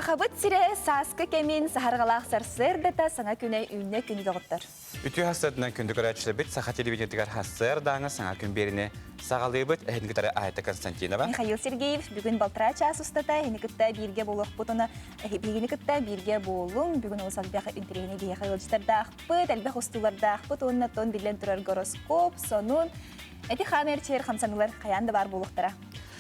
Сахабыт сирэ сааскы кэмин саһарҕалаах сарсыардата саҥа күнэ үүннэ күнү доҕоттор. Үтүө хассыатынан күндү көрөөччүлэрбит Саха телевидениетыгар хассыардааҥы саҥа күн биэриини саҕалыыбыт. Эһин кытары Айта Константинова. Михаил Сергеевич бүгүн балтараа чаас устата эһини кытта бииргэ буолуохпутуна биһигини кытта бииргэ буолуҥ. Бүгүн олус элбэх интэриэһинэй биһиэхэ ыалдьыттардаахпыт, элбэх устуулардаахпыт уонна тон биллэн турар гороскоп, сонун, эти хаан эрчийэр хамсаныылар хайаан да баар буолуохтара.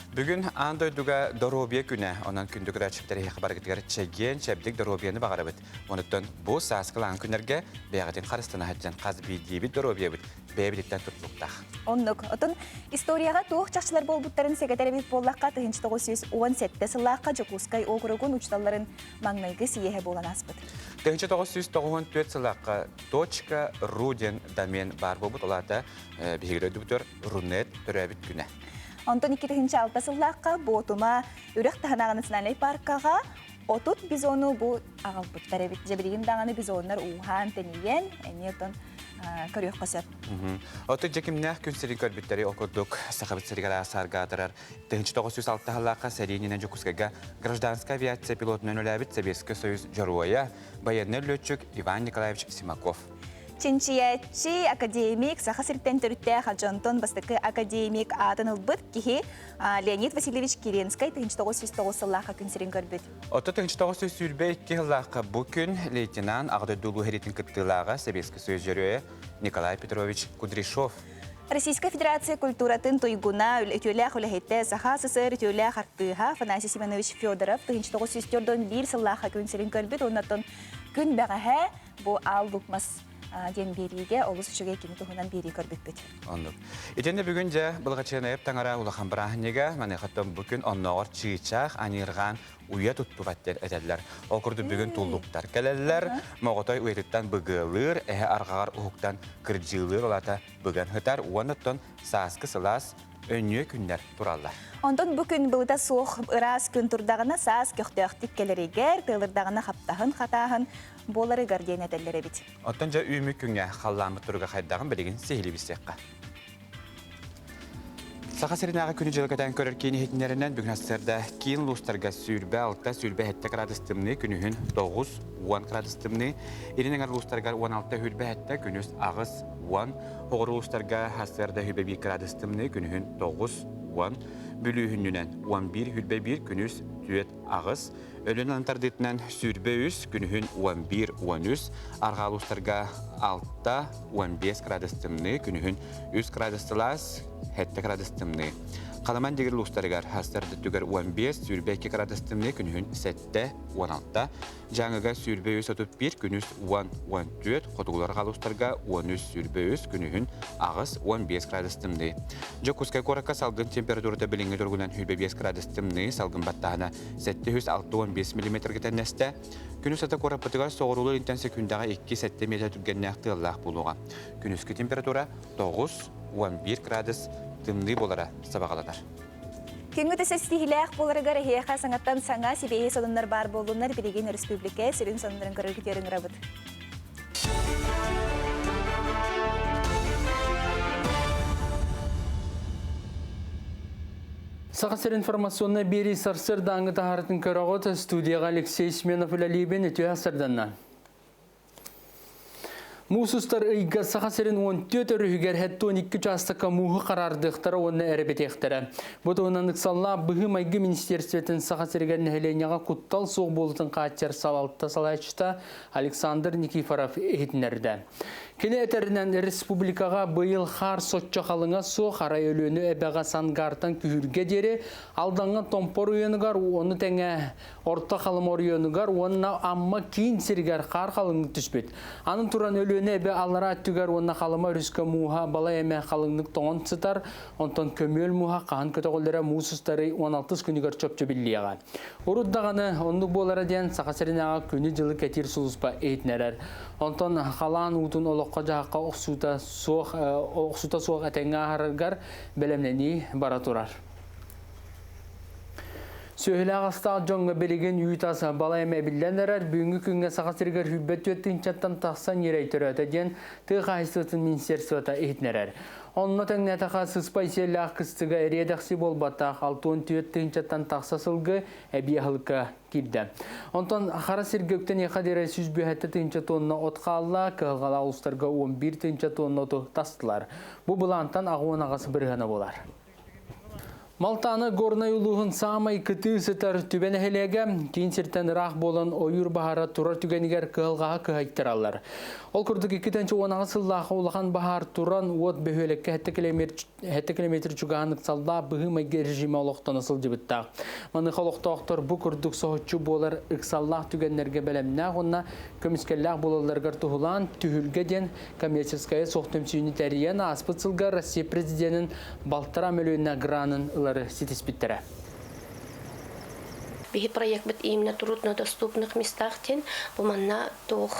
Бүгүн аан дойдуга доруобуйа күнэ. Онон күндү көрөөччүлэр эһиэхэ барыгытыгар чэгиэн, чэбдик доруобуйаны баҕарабыт. Онуттан бу сааскылаан күннэргэ бэйэҕитин харыстана сылдьан хас биирдиибит доруобуйабыт бэйэбититтэн тутулуктаах. Оннук. Отон историяҕа туох чахчылар буолбуттарын сэгэтэр эбит буоллахха 1917 сыллаахха Дьокуускай уокуругун учууталларын маҥнайгы сийиэһэ буолан ааспыт. 1994 сыллаахха точка ру диэн домен баар буолбут. Ол аата биһиги дойдубутугар Рунет төрөөбүт күнэ. Онтон 2006 сыллаахха Буотума үрэх таһынааҕы национальнай паркаҕа 30 бизону бу аҕалбыттар эбит. Дьэ билигин даҕаны бизоннар ууһаан, тэнийэн, эмиэ отон көрүөххэ сөп. Отут дьэкимнээх күн сирин көрбүттэри ол курдук Сахабыт сиригэр аасаарга атарар 1906 сыллаахха сэриининэн Дьокуускайга гражданскай авиация пилотунан үлээбит Сэбиэскэй Союз Дьоруойа, байыаннай лүөччүк Иван Николаевич Симаков. Чинчийээччи, академик, Саха сиртэн төрүттээх дьонтон бастакы академик аатын ылбыт киһи Леонид Васильевич Киренскай 1909 сыллаахха күн сирин көрбүт. Отто 1922 сыллаахха бу күн лейтенант Аҕа дойду Улуу сэриитин кыттыылааҕа Сэбиэскэй Союз Дьоруойа Николай Петрович Кудряшов. Российскай Федерация культуратын туйгуна, үтүөлээх үлэһитэ, Саха СССР үтүөлээх артыыһа Афанасий Семенович Федоров 1941 сыллаахха күн сирин көрбүт уонна күн бэҕэһээ Бу Аал Лук Мас диэн биэриигэ олус үчүгэй кини туһунан биэрии көрбүппүт. Оннук. Итиннэ бүгүн дьэ Былҕачыанайап таҥара улахан бырааһынньыга маныхаттан бу күн оннооҕор чыычаах аньыырҕаан уйа туттубат диэн этэллэр. Ол курдук бүгүн туллуктар кэлэллэр, моҕотой уйатыттан быгыалыыр, эһэ арҕаҕар уһуктан кырдьыылыыр улата быган сытар уонна оттон сааскы сылаас өнньүө күннэр тураллар. Онтон бу күн былыта суох ыраас күн турдаҕына саас көхтөөхтүк кэлэригэр, тыалырдаҕына хаптаһын хатааһын буоларыгар диэн этэллэр эбит. Оттон дьэ үүмү күҥҥэ халлааммыт туруга хайдаҕын билигин сиһилии билсиэххэ. Саха сиринээҕи күнү-дьылы кэтээн көрөр киин иһитиннэринэн бүгүн сарсыарда киин улуустарга 26 27 градус тымныы, күнүһүн 9-10 градус тымныы, илин эҥэр улуустарыгар 16 27, күнүс 8-10, оҕур улуустарга сарсыарда 21 градус тымныы, күнүһүн 9-10, Бүлүүһүннүнэн 11 21, күнүс 4 8, Өлүөн тардыытынан 23, күнүһүн 11-13, арҕаа улуустарга 6-15 градус тымныы, күнүһүн 3 градус сылаас, 7 градус тымныы. Халаман дигир улуустарыгар хастар өттүгэр 15, 22 градус тымныы, күнүһүн 7-16, Дьааҥыга 23-31, күнүс 10-14, хотугулар улуустарга 13-23, күнүһүн 8-15 градус тымныы. Дьокуускай куоракка салгын температурата билиҥҥи туругунан 25 градус тымныы, салгын баттааһына 765 миллиметргэ тэннэстэ. Күнүс ата куораппытыгар соҕуруулуу илинтэн секүндэҕэ 2-7 миэтэ түргэннээх тыаллаах буолуоҕа. Күнүскү температура 9-11 градус тымныы буолара сабаҕаланар. Күҥҥүт ситиһиилээх буоларыгар эһиэхэ саҥаттан саҥа сибиэһэй сонуннар баар буоллуннар билигин өрөспүүбүлүкэ сүрүн сонуннарын көрөргүтүгэр ыҥырабыт. Саха сир информационнай биэрии сарсыардааҥҥы таһаарытын көрөҕүт. Студияҕа Алексей Сменов үлэлиибин. Үтүө сарданнан. Муус устар ыйга Саха сирин 14 өрүһүгэр 72 учаастакка мууһу хараардыахтара уонна эрэбитиэхтэрэ. Бу туһунан ыксаллаах быһыы-майгы министиэристибэтин Саха сиригэр нэһилиэнньэҕэ куттал суох буолуутун хааччыйар салалта салайааччыта Александр Никифоров иһитиннэрдэ. Кини этэринэн, республикаҕа быйыл хаар соччо халыҥа суох, арай Өлүөнэ эбэҕэ Сангаартан Күһүүргэ диэри, Алдаҥҥа Томпор уйаныгар, ону тэҥэ Орто Халыма оройуонугар уонна Амма киин сиригэр хаар халыҥнык түспүт. Аны туран Өлүөнэ эбэ аллараа өттүгэр уонна Халыма өрүскэ мууһа балай эмэ халыҥнык тоҥон сытар, онтон көмүөл мууһа хаһан көтөҕүллэрэ муус устары 16 күнүгэр чопчу биллиэҕэ. Урут даҕаны оннук буолара диэн Саха сиринээҕи күнү-дьылы кэтиир сулууспа иһитиннэрэр. Онтон халаан уутун олоххо-дьаһахха охсуута суох, охсуута суох этэҥҥэ ааһарыгар бэлэмнэнии бара турар. Сүөһүлээх-астаах дьоҥҥо билигин үүт ас балай эмэ эбиллэн эрэр, бүгүҥҥү күҥҥэ Саха сиригэр 24 тыһыынчаттан тахса ньирэй төрөөтө диэн тыа хаһаайыстыбатын министерствота иһитиннэрэр. Онно тэҥнээтэххэ сыспай сиэллээх кыстыга эриэ-дэхси буолбатах 64 тыһыынчаттан тахса сылгы эбии аһылыкка киирдэ. Онтон хара сиргэ үктэниэхэ диэри 107 тыһыынча тонна от хаалла, кыһалҕалаах улуустарга 11 тыһыынча тонна оту тастылар. Бу былаантан 88 бырыһыана буолар. Малтааны Горнай улууһун саамай кытыы сытар Түбэ нэһилиэгэ киин сиртэн ыраах буолан ойуур баһаара турар түгэнигэр кыһалҕаҕа кыһайтараллар. Ол курдук 2018 сыллаах улахан баһаар туран уот бөһүөлэккэ 7 километр чугаһан ыксаллаах быһыы-майгы режимэ олохтоно сылдьыбыттаах. Маныаха олохтоохтор бу курдук соһуччу буолар ыксаллаах түгэннэргэ бэлэмнээх уонна көмүскэллээх буолалларыгар туһулаан түһүлгэ диэн коммерческайа суох түмсүүнү тэрийэн ааспыт сылга Россия президенин балтараа мөлүйүөннээх гранын ылары ситиспиттэрэ. Биһи проектбыт именно труднодоступных местах диэн бу манна туох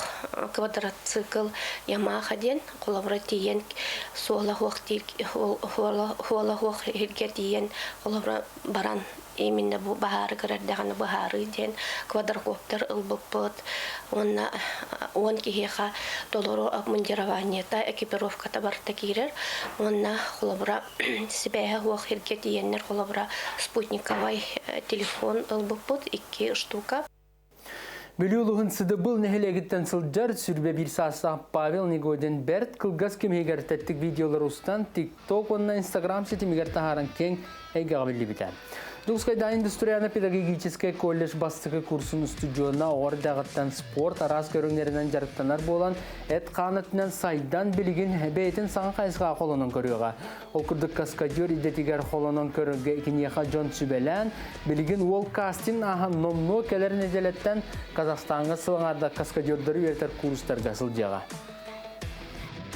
квадроцикл Ямаха диэн холобура тиийэн суола суох хуола суох иһиргэ тиийэн холобура баран именно бу баһаары көрөрдөҕүнэ быһаарыы диэн квадрокоптер ылбыппыт уонна 10 киһиэхэ толору обмундированиета, экипировката барыта киирэр уонна холобура сибээһэ суох сиргэ тиийэннэр холобура спутниковай телефон ылбыппыт икки штука. Бүлүү улууһун Сыдыбыл нэһилиэгиттэн сылдьар сүрбэ биир саастаах Павел Негодин бэрт кылгас кэмигэр тэттик видеолары устан TikTok уонна Instagram ситимигэр таһааран киэҥ эйгэҕэ биллибитэ. Дьокуускайдааҕы индустриально-педагогическай колледж бастакы курсун устудьуона оҕо эрдэҕиттэн спорт араас көрүҥнэринэн дьарыктанар буолан, эт-хаан өттүнэн сайдан билигин бэйэтин саҥа хайысхаҕа холонон көрүөҕэ. Ол курдук каскадер идэтигэр холонон көрөргө итиниэхэ дьон сүбэлээн, билигин уол кастинг ааһан номнуо кэлэр нэдиэлэттэн Казахстаҥҥа сыл аҥаарда каскадердары үөрэтэр курстарга сылдьыаҕа.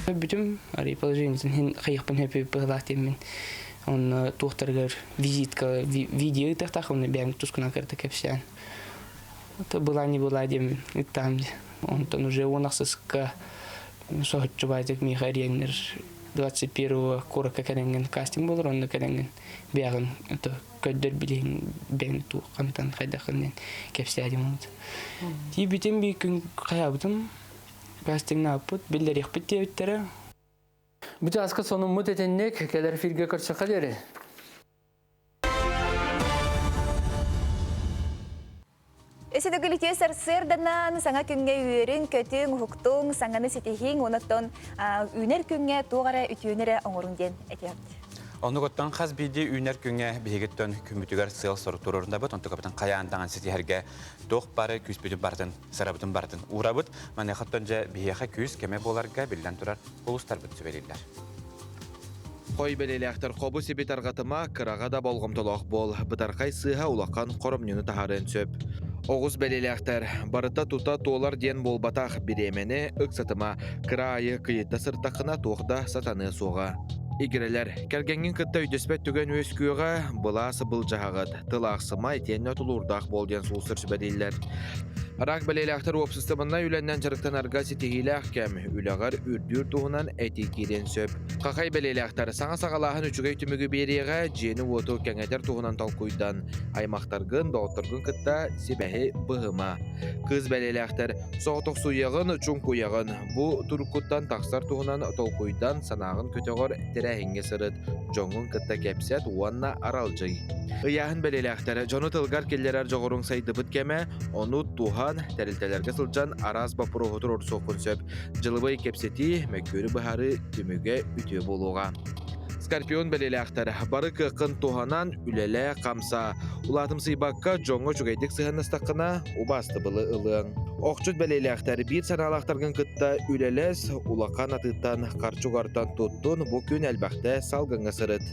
Бүтүм арый положениетын иһин хайыахпын сөпүй быһылаах диэммин онно туохтарыгар визитка видео ыытыахтаах онно бэйэм тускунан кытта кэпсээн была не была диэммин ыттаам онтон уже уон ахсыска соһуччу баайдык миэхэ эриэннэр 21 куоракка кэлэҥҥин кастинг буолар онно кэлэҥҥин бэйэҕин көрдөр билиһин бэйэҥ туоххантан хайдаххын диэн кэпсээтим тиийбитим биир күн хайаабытым кастиҥнааппыт биллэриэхпит диэбиттэрэ Бу чааска сонуммут этинник кэлэр эфиргэ көрсөххө диэри. Өсөдөгүлүтүө сарсыарданан саҥа күҥҥэ үөрүҥ, көтүҥ, уһуктуҥ, саҥаны ситиһиҥ, онон үүнэр күҥҥэ туох эрэ үтүөнү эрэ оҥоруҥ диэн этиэхпит. Оннугуттан хас биирдии үүнэр күҥҥэ биһигиттэн күммүтүгэр сыал-сорук туруорунабыт, онтукабытын хайаан даҕаны ситиһэргэ туох бары күүспүтүн барытын, сырабытын барытын уурабыт. Маныахаттан дьэ биһиэхэ күүс кэмэ буоларга биллэн турар улуустарбыт сүбэлииллэр. Хой бэлиэлээхтэр хобу-сиби тарҕатыма, кыраҕа да болҕомтолоох буол, бытархай сыыһа улахан хоромньуну таһаарыан сөп. Оҕус бэлиэлээхтэр барыта тута туолар диэн буолбатах, бириэмэни ыксатыма, кыра аайы кыйытта сыртаххына туох да сатаныа суоҕа. Игирэлэр, кэргэҥҥин кытта өйдөспөт түгэн үөскүөҕэ, былаас былдьаһаҕыт, тыл аахсыма итиэннэ тулуурдаах буол диэн сулустар сүбэлииллэр. Рак бэлиэлээхтэр уопсастыбаннай үлэннэн дьарыктанарга ситиһиилээх кэм, үлэҕэр үрдүүр туһунан этии киириэн сөп. Хахай бэлиэлээхтэр саҥа саҕалааһын үчүгэй түмүгү биэриэҕэ, дьиэни-уоту кэҥэтэр туһунан толкуйдан, аймахтаргын, доҕотторгун кытта сибэһи быһыма. Кыыс бэлиэлээхтэр соҕотохсуйаҕын, чуҥкуйаҕын, бу туруккуттан тахсар туһунан толкуйдан, санааҕын көтөҕөр тэрээһиҥҥэ сырыт, дьоҥҥун кытта кэпсэт уонна аралдьый. Ыйааһын бэлиэлээхтэр дьону тылгар киллэрэр дьоҕуруҥ сайдыбыт кэмэ, ону туһан, тэрилтэлэргэ сылдьан араас боппуруоһу туруорсуоххун сөп. Дьылыбай кэпсэтии, мөккүөрү быһаарыы түмүгэ үтүө буолуоҕа. Скорпион бэлиэлээхтэр бары кыаххын туһанан үлэлээ, хамсаа. Улаатымсыйбакка дьоҥҥо үчүгэйдик сыһыаннастаххына, убаастабылы ылыаҥ. Охчут бэлиэлээхтэр биир санаалаахтаргын кытта үлэлэс, улахан атыыттан харчы угартан туттун, бу күн элбэхтэ салгыҥҥа сырыт.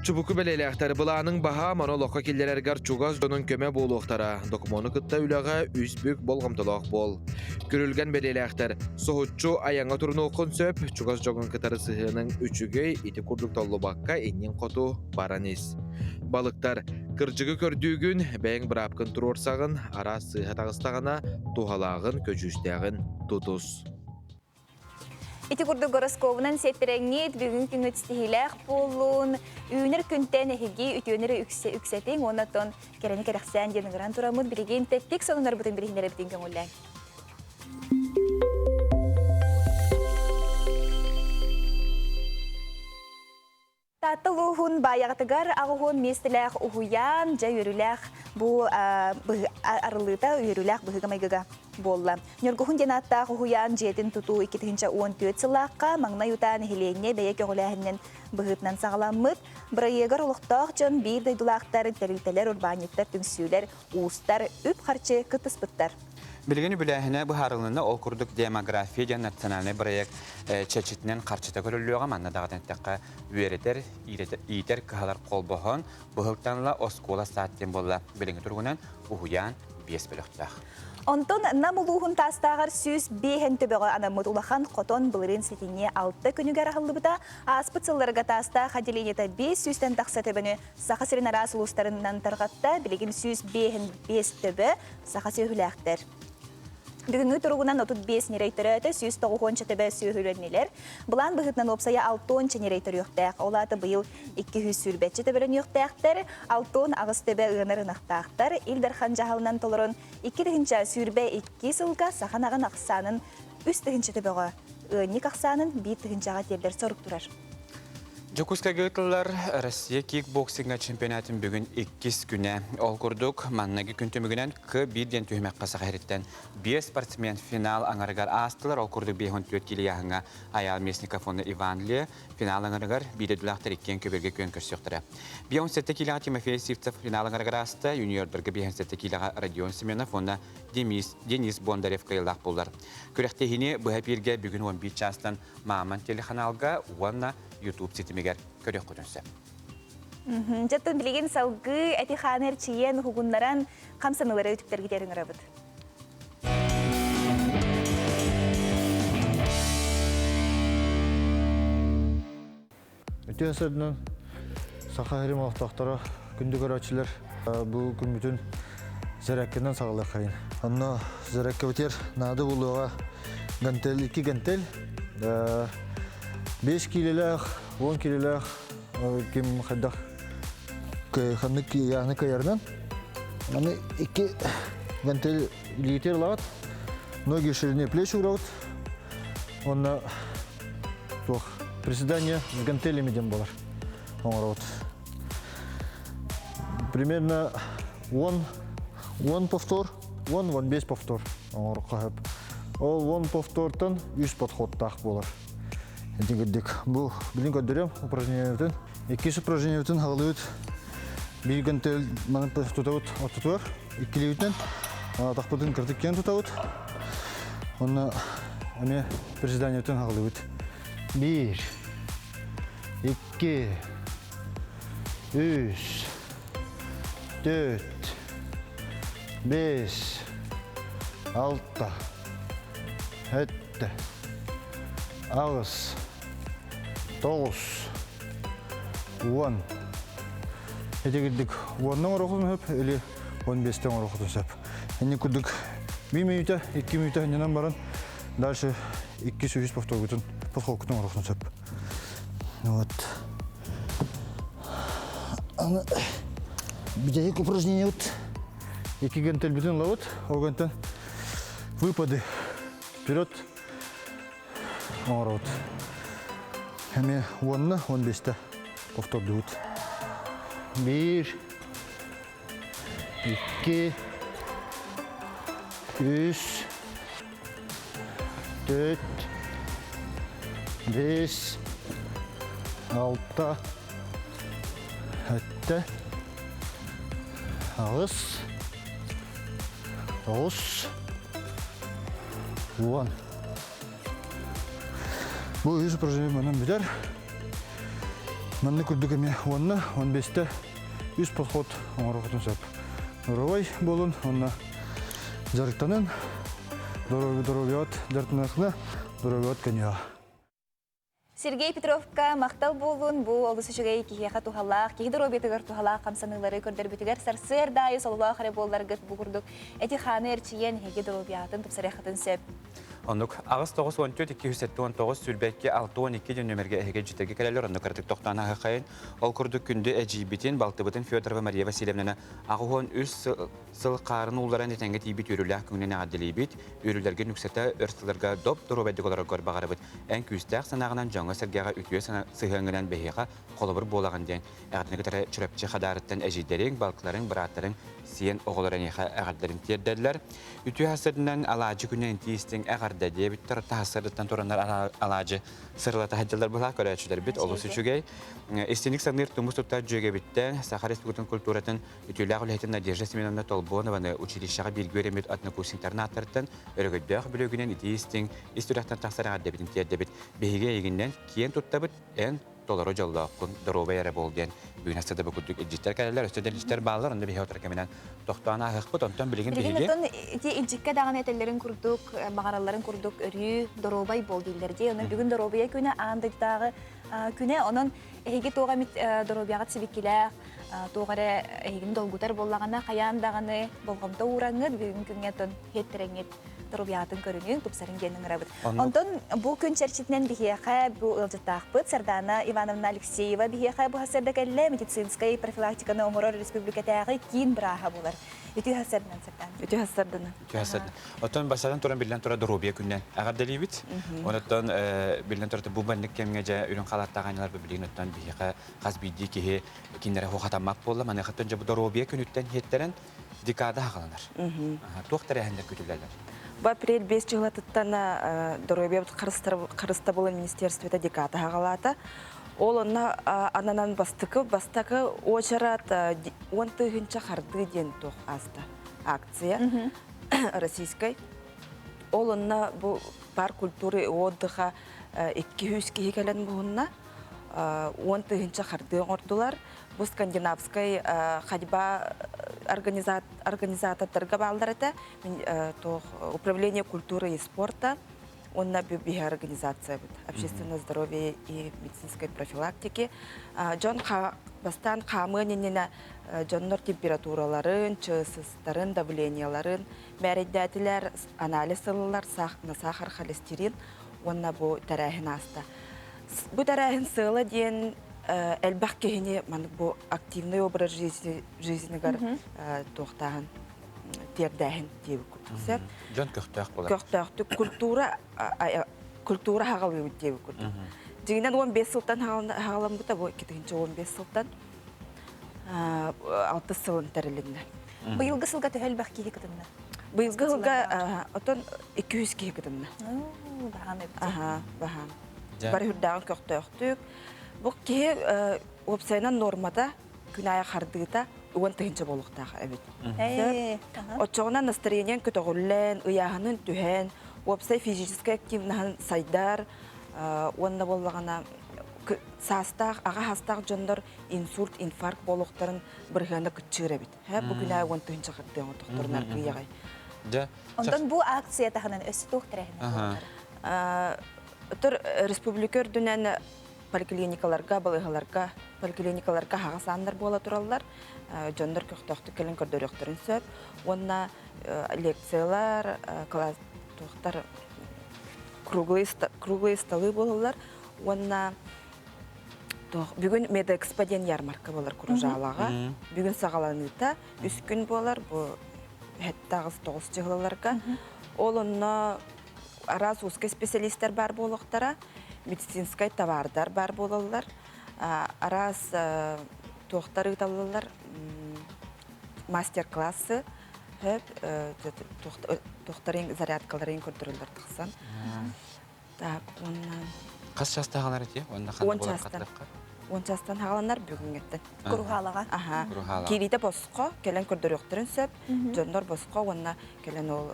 Чубуку бэлиэлээхтэр былааныҥ баһаам, ону олоххо киллэрэргэр чугас дьонуҥ көмө буолуохтара. Докумуону кытта үлэҕэ үс бүк болҕомтолоох буол. Күрүлгэн бэлиэлээхтэр соһуччу айаҥҥа турунуоххун сөп, чугас дьоҥҥун кытары сыһыаныҥ үчүгэй, ити курдук толлубакка иннин хоту баран ис. Балыктар, кырдьыгы көрдүүгүн, бэйэҥ быраапкын туруорсаҕын, араас сыыһа таҕыстаҕына, туһалааҕын, көдьүүстээҕин тутус. Ити курдук гороскобунан сиэттэрэҥҥит бүгүн күҥҥүт ситиһиилээх буоллун, үүнэр күнтэн эһиги үтүөнү үксэтиҥ уонна оттон кэрэни кэрэхсээн диэн ыҥыран тураммыт билигин тэттик сонуннарбытын билиһиннэрэбитин көҥүллээҥ. Таатта улууһун Баайаҕатыгар аҕыһуон миэстэлээх уһуйаан дьэ үөрүүлээх бу арыллыыта үөрүүлээх быһыыга-майгыга буолла. Ньургуһун диэн ааттаах уһуйаан дьиэтин тутуу 2014 сыллаахха маҥнай утаа нэһилиэнньэ бэйэ көҕүлээһининэн быһыытынан саҕаламмыт. Бырайыагар олохтоох дьон биир дойдулаахтар, тэрилтэлэр, урбаанньыттар, түмсүүлэр, уустар үп-харчы кыттыспыттар. Билигин үбүлээһинэ быһаарылынна, ол курдук демография диэн национальнай бырайыак чэрчитинэн харчыта көрүллүөҕэ, манна даҕатан эттэххэ, үөрэтэр, иитэр кыһалар холбоһон, быһылтан ыла оскуола саат диэн буолла. Билиҥҥи туругунан уһуйаан биэс бөлөхтөөх. Онтон Нам улууһун Таастааҕар 105 төбөҕө анаммыт улахан хотон былырыын сэтинньи алта күнүгэр аһыллыбыта. Ааспыт сылларга Таастаах отделениета 500-тэн тахса төбөнү Саха сирин араас улуустарынан тарҕатта, билигин 105 төбө саха сүөһүлээхтэр. Бүгүҥҥү туругунан 35 ньирэй төрөөтө, 190 төбө сүөһүлэннилэр. Былаан быһыытынан уопсайа 60 ньирэй төрүөхтээх. Ол аата быйыл 220 төбөлөнүөхтээхтэр, 68 төбө ыанар ынахтаахтар. Ил Дархан дьаһалынан толорон 2022 сылга саха ынаҕын ахсаанын 3 тыһыынча төбөҕө, ыанньык ахсаанын 1 тыһыынчаҕа тиэрдэр сорук турар. Дьокуускайга ыытыллар Россия кикбоксиҥҥа чемпионатын бүгүн иккис күнэ. Ол курдук, манныгы күн түмүгүнэн К1 диэн түһүмэххэ Саха сириттэн биэс спортсмен финал аҥарыгар аастылар. Ол курдук 54 кило Айаал Местников уонна Иван Ле финал аҥарыгар биир дойдулаахтар иккиэн көбүөргэ күөн көрсүөхтэрэ. 57 килоҕа Тимофей Сивцев финал аҥарыгар ааста, юниордарга 57 килоҕа Родион Семенов уонна Денис, Денис Бондарев кыайыылаах буоллар. Күрэхтэһиини быһа эпииргэ бүгүн 11 чаастан Мааман телеканалга уонна YouTube ситимигэр көрүөххүтүн сөп. Дьэ, билигин салгыы эти-хааны эрчийэн, уһугуннаран хамсаныылары үтүктэргитигэр ыҥырабыт. Үтүө сырдынан Саха сирин олохтоохторо, күндү көрөөччүлэр, бу күммүтүн зарядканан саҕалыаххайын. Онно зарядкабытыгар наада буолуоҕа гантель, икки гантель, 5 киилэлээх, 10 киилэлээх ким хайдах ханнык яны кыайарынан. Аны икки гантель литр ылаҕыт, ноги ширине плеч уурабыт. Онно туох приседание с гантелями диэн буолар оҥоробут. Примерно 10 10 повтор, 10-15 повтор оҥороххо сөп. Ол 10 повтортан үс подходтаах буолар. Ити курдук. Бу билин көрдөрүөм упражнениебытын. Иккис упражнениебытын хаҕылыбыт биир гантель манан тутабыт ортотугар. Иккилиибитинэн атахпытын кыртык киэн тутабыт. Онно эмиэ приседаниебытын хаҕылыбыт. Биир, икки, үс, төрт, бес, алта, сэттэ, аҕыс, тоҕус, уон. Ити курдук уонна оҥоруоххутун сөп или 15-тэн оҥоруоххутун сөп. Инник курдук биир мүнүүтэ, икки мүнүүтэ сынньанан баран дальше иккис, үһүс повторгутун, подходкутун оҥоруоххутун сөп. Вот. Аны бүтэһик упражнениебыт икки гантельбитин ылабыт. Ол гантан выпады вперед оҥоробут. Эмиэ уонна 15-те повтордуубут. Биир, икки, үс, төрт, бес, алта, сэттэ, аҕыс, тоҕус, уон. Бу үс упражнение манан бүтэр. Манна курдук эмиэ уонна 15-те үс подход оҥоруоххутун сөп. Доруобай буолун уонна дьарыктанын. Доруобуйаҕыт дьарыктанархына доруобуйаҕыт көнүөҕэ. Сергей Петровка махтал буолун бу олус үчүгэй киһиэхэ туһалаах, киһи доруобуйатыгар туһалаах хамсаныылары көрдөрбүтүгэр сарсыарда аайы сололоох эрэ буолларгыт бу курдук эти-хааны эрчийэн эһиги доруобуйаҕытын тупсарыаххытын сөп. Оннук 8 94 279 22 62 диэн нүөмэргэ эһиги дьитэги кэлэллэр, онно кыратык тохтоон аһыаххайын. Ол курдук күндү эдьиийбитин, балтыбытын Федорова Мария Васильевнаны 83 сыл хаарын уулларан этэҥҥэ тиийбит үөрүүлээх күҥүнэн эҕэрдэлиибит. Үөрүүлэргин үксэтэ өр сылларга доп-доруобайдык олороргор баҕарабыт. Эн күүстээх санааҕынан дьоҥҥо-сэргэҕэ үтүө сыһыаҥҥынан биһиэхэ холобур буолаҕын диэн эҕэрдэни кытары Чурапчы Хадаарыттан эдьиийдэриҥ, балтыларыҥ, бырааттарыҥ, сиэн оҕолор эйиэхэ эҕэрдэрин тиэрдэллэр. Үтүө сарсыарданан алаадьы күнүн тиистиҥ эҕэрдэ диэбиттэр. Таһассарыттан тураннар алаадьы сырылата сылдьаллар быһа көрөөччүлэрбит олус үчүгэй. Истиник саныыр тумус туттар дьүөгэбиттэн Саха Республикатын культуратын үтүөлээх үлэһитин Надежда Семеновна Толбонованы училищеҕа бииргэ үөрэммит однокурсниктарын өрөгөйдөөх бүлүгүнэн итии истиҥ ис сүрэхтэн тахсар эҕэрдэбитин тиэрдэбит. Биһиги эйигиннэн киэн туттабыт, эн толору дьоллооххун, доруобай эрэ буол диэн бүгүн астыда бу курдук илдьиттэр кэлэллэр, өссө да илдьиттэр бааллар, онно биһи отор кэминэн тохтоон ааһыахпыт, онтон билигин Билигин биһиги оттон ити илдьиккэ даҕаны этэллэрин курдук, баҕаралларын курдук өрүү доруобай буол дииллэр дии. Онон бүгүн доруобуйа күнэ аан дойдутааҕы күнэ. Онон эһиги туох эмит доруобуйаҕыт сибикилээх, туох эрэ эһигини долгутар буоллаҕына, хайаан даҕаны болҕомто уураҥҥыт, бүгүн күҥҥэ оттон иһиттэрэҥҥит доруобуйаҕытын көрүнүҥ, тупсарыҥ диэн ыҥырабыт. Онтон бу күн чэрчитинэн биһиэхэ бу ыалдьыттаахпыт Сардана Ивановна Алексеева биһиэхэ бу сарсыарда кэллэ медицинскэй профилактиканы оҥорор республикатааҕы киин бырааһа буолар. Үтүө сарсыарданан Сардана. Үтүө сарсыарданан. Үтүө сарсыарданан. Оттон бастатан туран биллэн турар доруобуйа күнүнэн эҕэрдэлиибит. Онуттан биллэн турар бу маннык кэмҥэ дьэ үрүҥ халааттаах аанньалар билигин оттон биһиэхэ хас биирдии киһи кинилэрэ хатаммат буолла. Маныахаттан дьэ бу доруобуйа күнүттэн иһиттэрэн декада хаҕаланар. Туох тэрээһиннэр күтүллэллэр? Бу апрель 5 чыһылатыттан доруобуйа харыстабылын министерствота декада хаҕалаата. Ол онно ананан бастакы бастакы уочарат 10 тыһыынча хардыы диэн туох ааста акция российскай. Ол онно бу парк культуры и отдыха 200 киһи кэлэн муһунна. 10 тыһыынча хардыы оҥордулар. Бу скандинавскай ходьба организатордарга бааллар этэ. Управление культуры и спорта, уонна биһи организация общественное здоровье и медицинской профилактики. Дьон бастаан хаамыан иннинэ дьоннор температураларын, ЧССтарын, давленияларын мээрэйдээтилэр, анализ ыллылар, на сахар, холестерин уонна бу тэрээһин ааста. Бу тэрээһин сыала диэн элбэх киһини маннык бу активный образ жизнигар туохтааһын тиэрдээһин диэбит курдук сөп. Дьон көхтөөх болар. Көхтөөхтүк культура культура хаҕалыыбыт диэбит курдук. Дьиҥинэн 15 сылтан хаҕаламмыта бу 2015 сылтан 6 сылын тэрилиннэ. Быйылгы сылга төһө элбэх киһи кытынна? Быйылгы сылга отон 200 киһи кытынна. Баһаам эбит. Аха, баһаам. Бары хүрдээҕин көхтөөхтүк. Бу киһи уопсайынан нормата күн аайы хардыыта 10 тыһыынча буолуохтаах эбит. Оччоҕуна настроениең көтөҕүллэн, ыйааһынын түһэн, уопсай физическэй активнаһын сайдар, уонна буоллаҕына саастаах, аҕа саастаах дьоннор инсульт, инфаркт буолуохтарын бырыһыана кыччыыр эбит. Бу күн аайы 10 тыһыынча хардыы оҥотохторун аргыйаҕай. Онтон бу акция таһынан өссө туох тэрээһиннэр Тур республика үрдүнэн поликлиникаларга, балыыһаларга, поликлиникаларга аһаҕас ааннар буола тураллар. Дьоннор көхтөөхтүк кэлэн көрдөрүөхтэрин сөп. Уонна лекциялар, класс туохтар круглые столы буолаллар. Уонна бүгүн Медэкспо диэн ярмарка буолар Куружаалаҕа. Бүгүн саҕаланыыта үс күн буолар бу 7-9 чыһылаларга. Ол онно араас узкий специалисттар бар буолуохтара, медицинскай товардар бар буолаллар, араас туохтар ыыталлалар, мастер-классы, хөп туохтарын зарядкаларын көрдөрөллөр тахсан. Так, уонна Хас чаастааҕалар эти? Уонна 10 чаастан. 10 чаастан хаҕаланар бүгүҥҥэттэн. Куруһаалаҕа. Аха. Киириитэ босхо, кэлэн көрдөрүөхтэрин сөп. Дьоннор босхо уонна кэлэн ол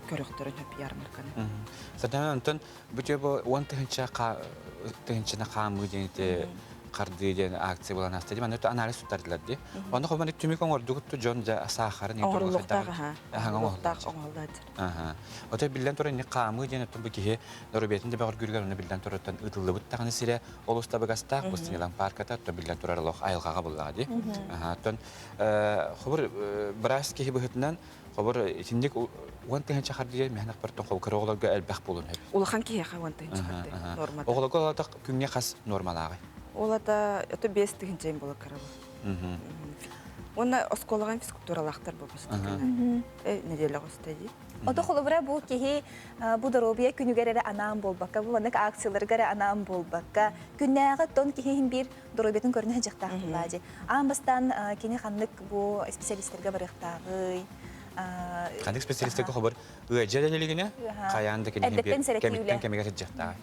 көрөхтөрүн сөп ярмарканы. Сатана онтон бу бу 10 тыһыынчаны хаамыы диэн ити хардыы диэн акция буолан ааста дии. Манна анализ туттардылар дии. Онно хоманы түмүк оҥордугут дьон дьа саахарын Оҥоруллуохтаах аха. Оҥоруллуохтаах оҥоһуллааччы. Аха. Ото биллэн турар ини хаамыы диэн оттон бу киһи доруобуйатын да бөҕөргүүрүгэр онно биллэн турартан ыытыллыбыт даҕаны сирэ олус табыгастаах бу сынньалаҥ парката оттон биллэн турар олох айылҕаҕа буллаҕа дии. Аха. Оттон хобур быраас киһи быһытынан Хобор итинник 10 000 хардыы мэһнэх бартон хол кыра оҕолорго элбэх буолун сөп. Улахан киһиэхэ 10 000 хардыы нормата. Оҕолорго олатах күҥҥэ хас нормалааҕый? Олата это 5 000 буола карабы. Уонна оскуолаҕа физкультуралаахтар буолбустар. Неделя гостади. Ото холобура бу киһи бу доруобуйа күнүгэр эрэ анаан буолбакка, бу маннык акцияларга эрэ анаан буолбакка, күннээҕи тон киһи биир доруобуйатын көрүнэ сылдьыахтаах буоллаа. Аан бастаан кини ханнык бу специалистерге барыахтааҕый? Ханнык специалистерге хобор ыалдьа илигинэ хайаан да кини кэмиттэн кэмигэр сылдьыахтааҕый?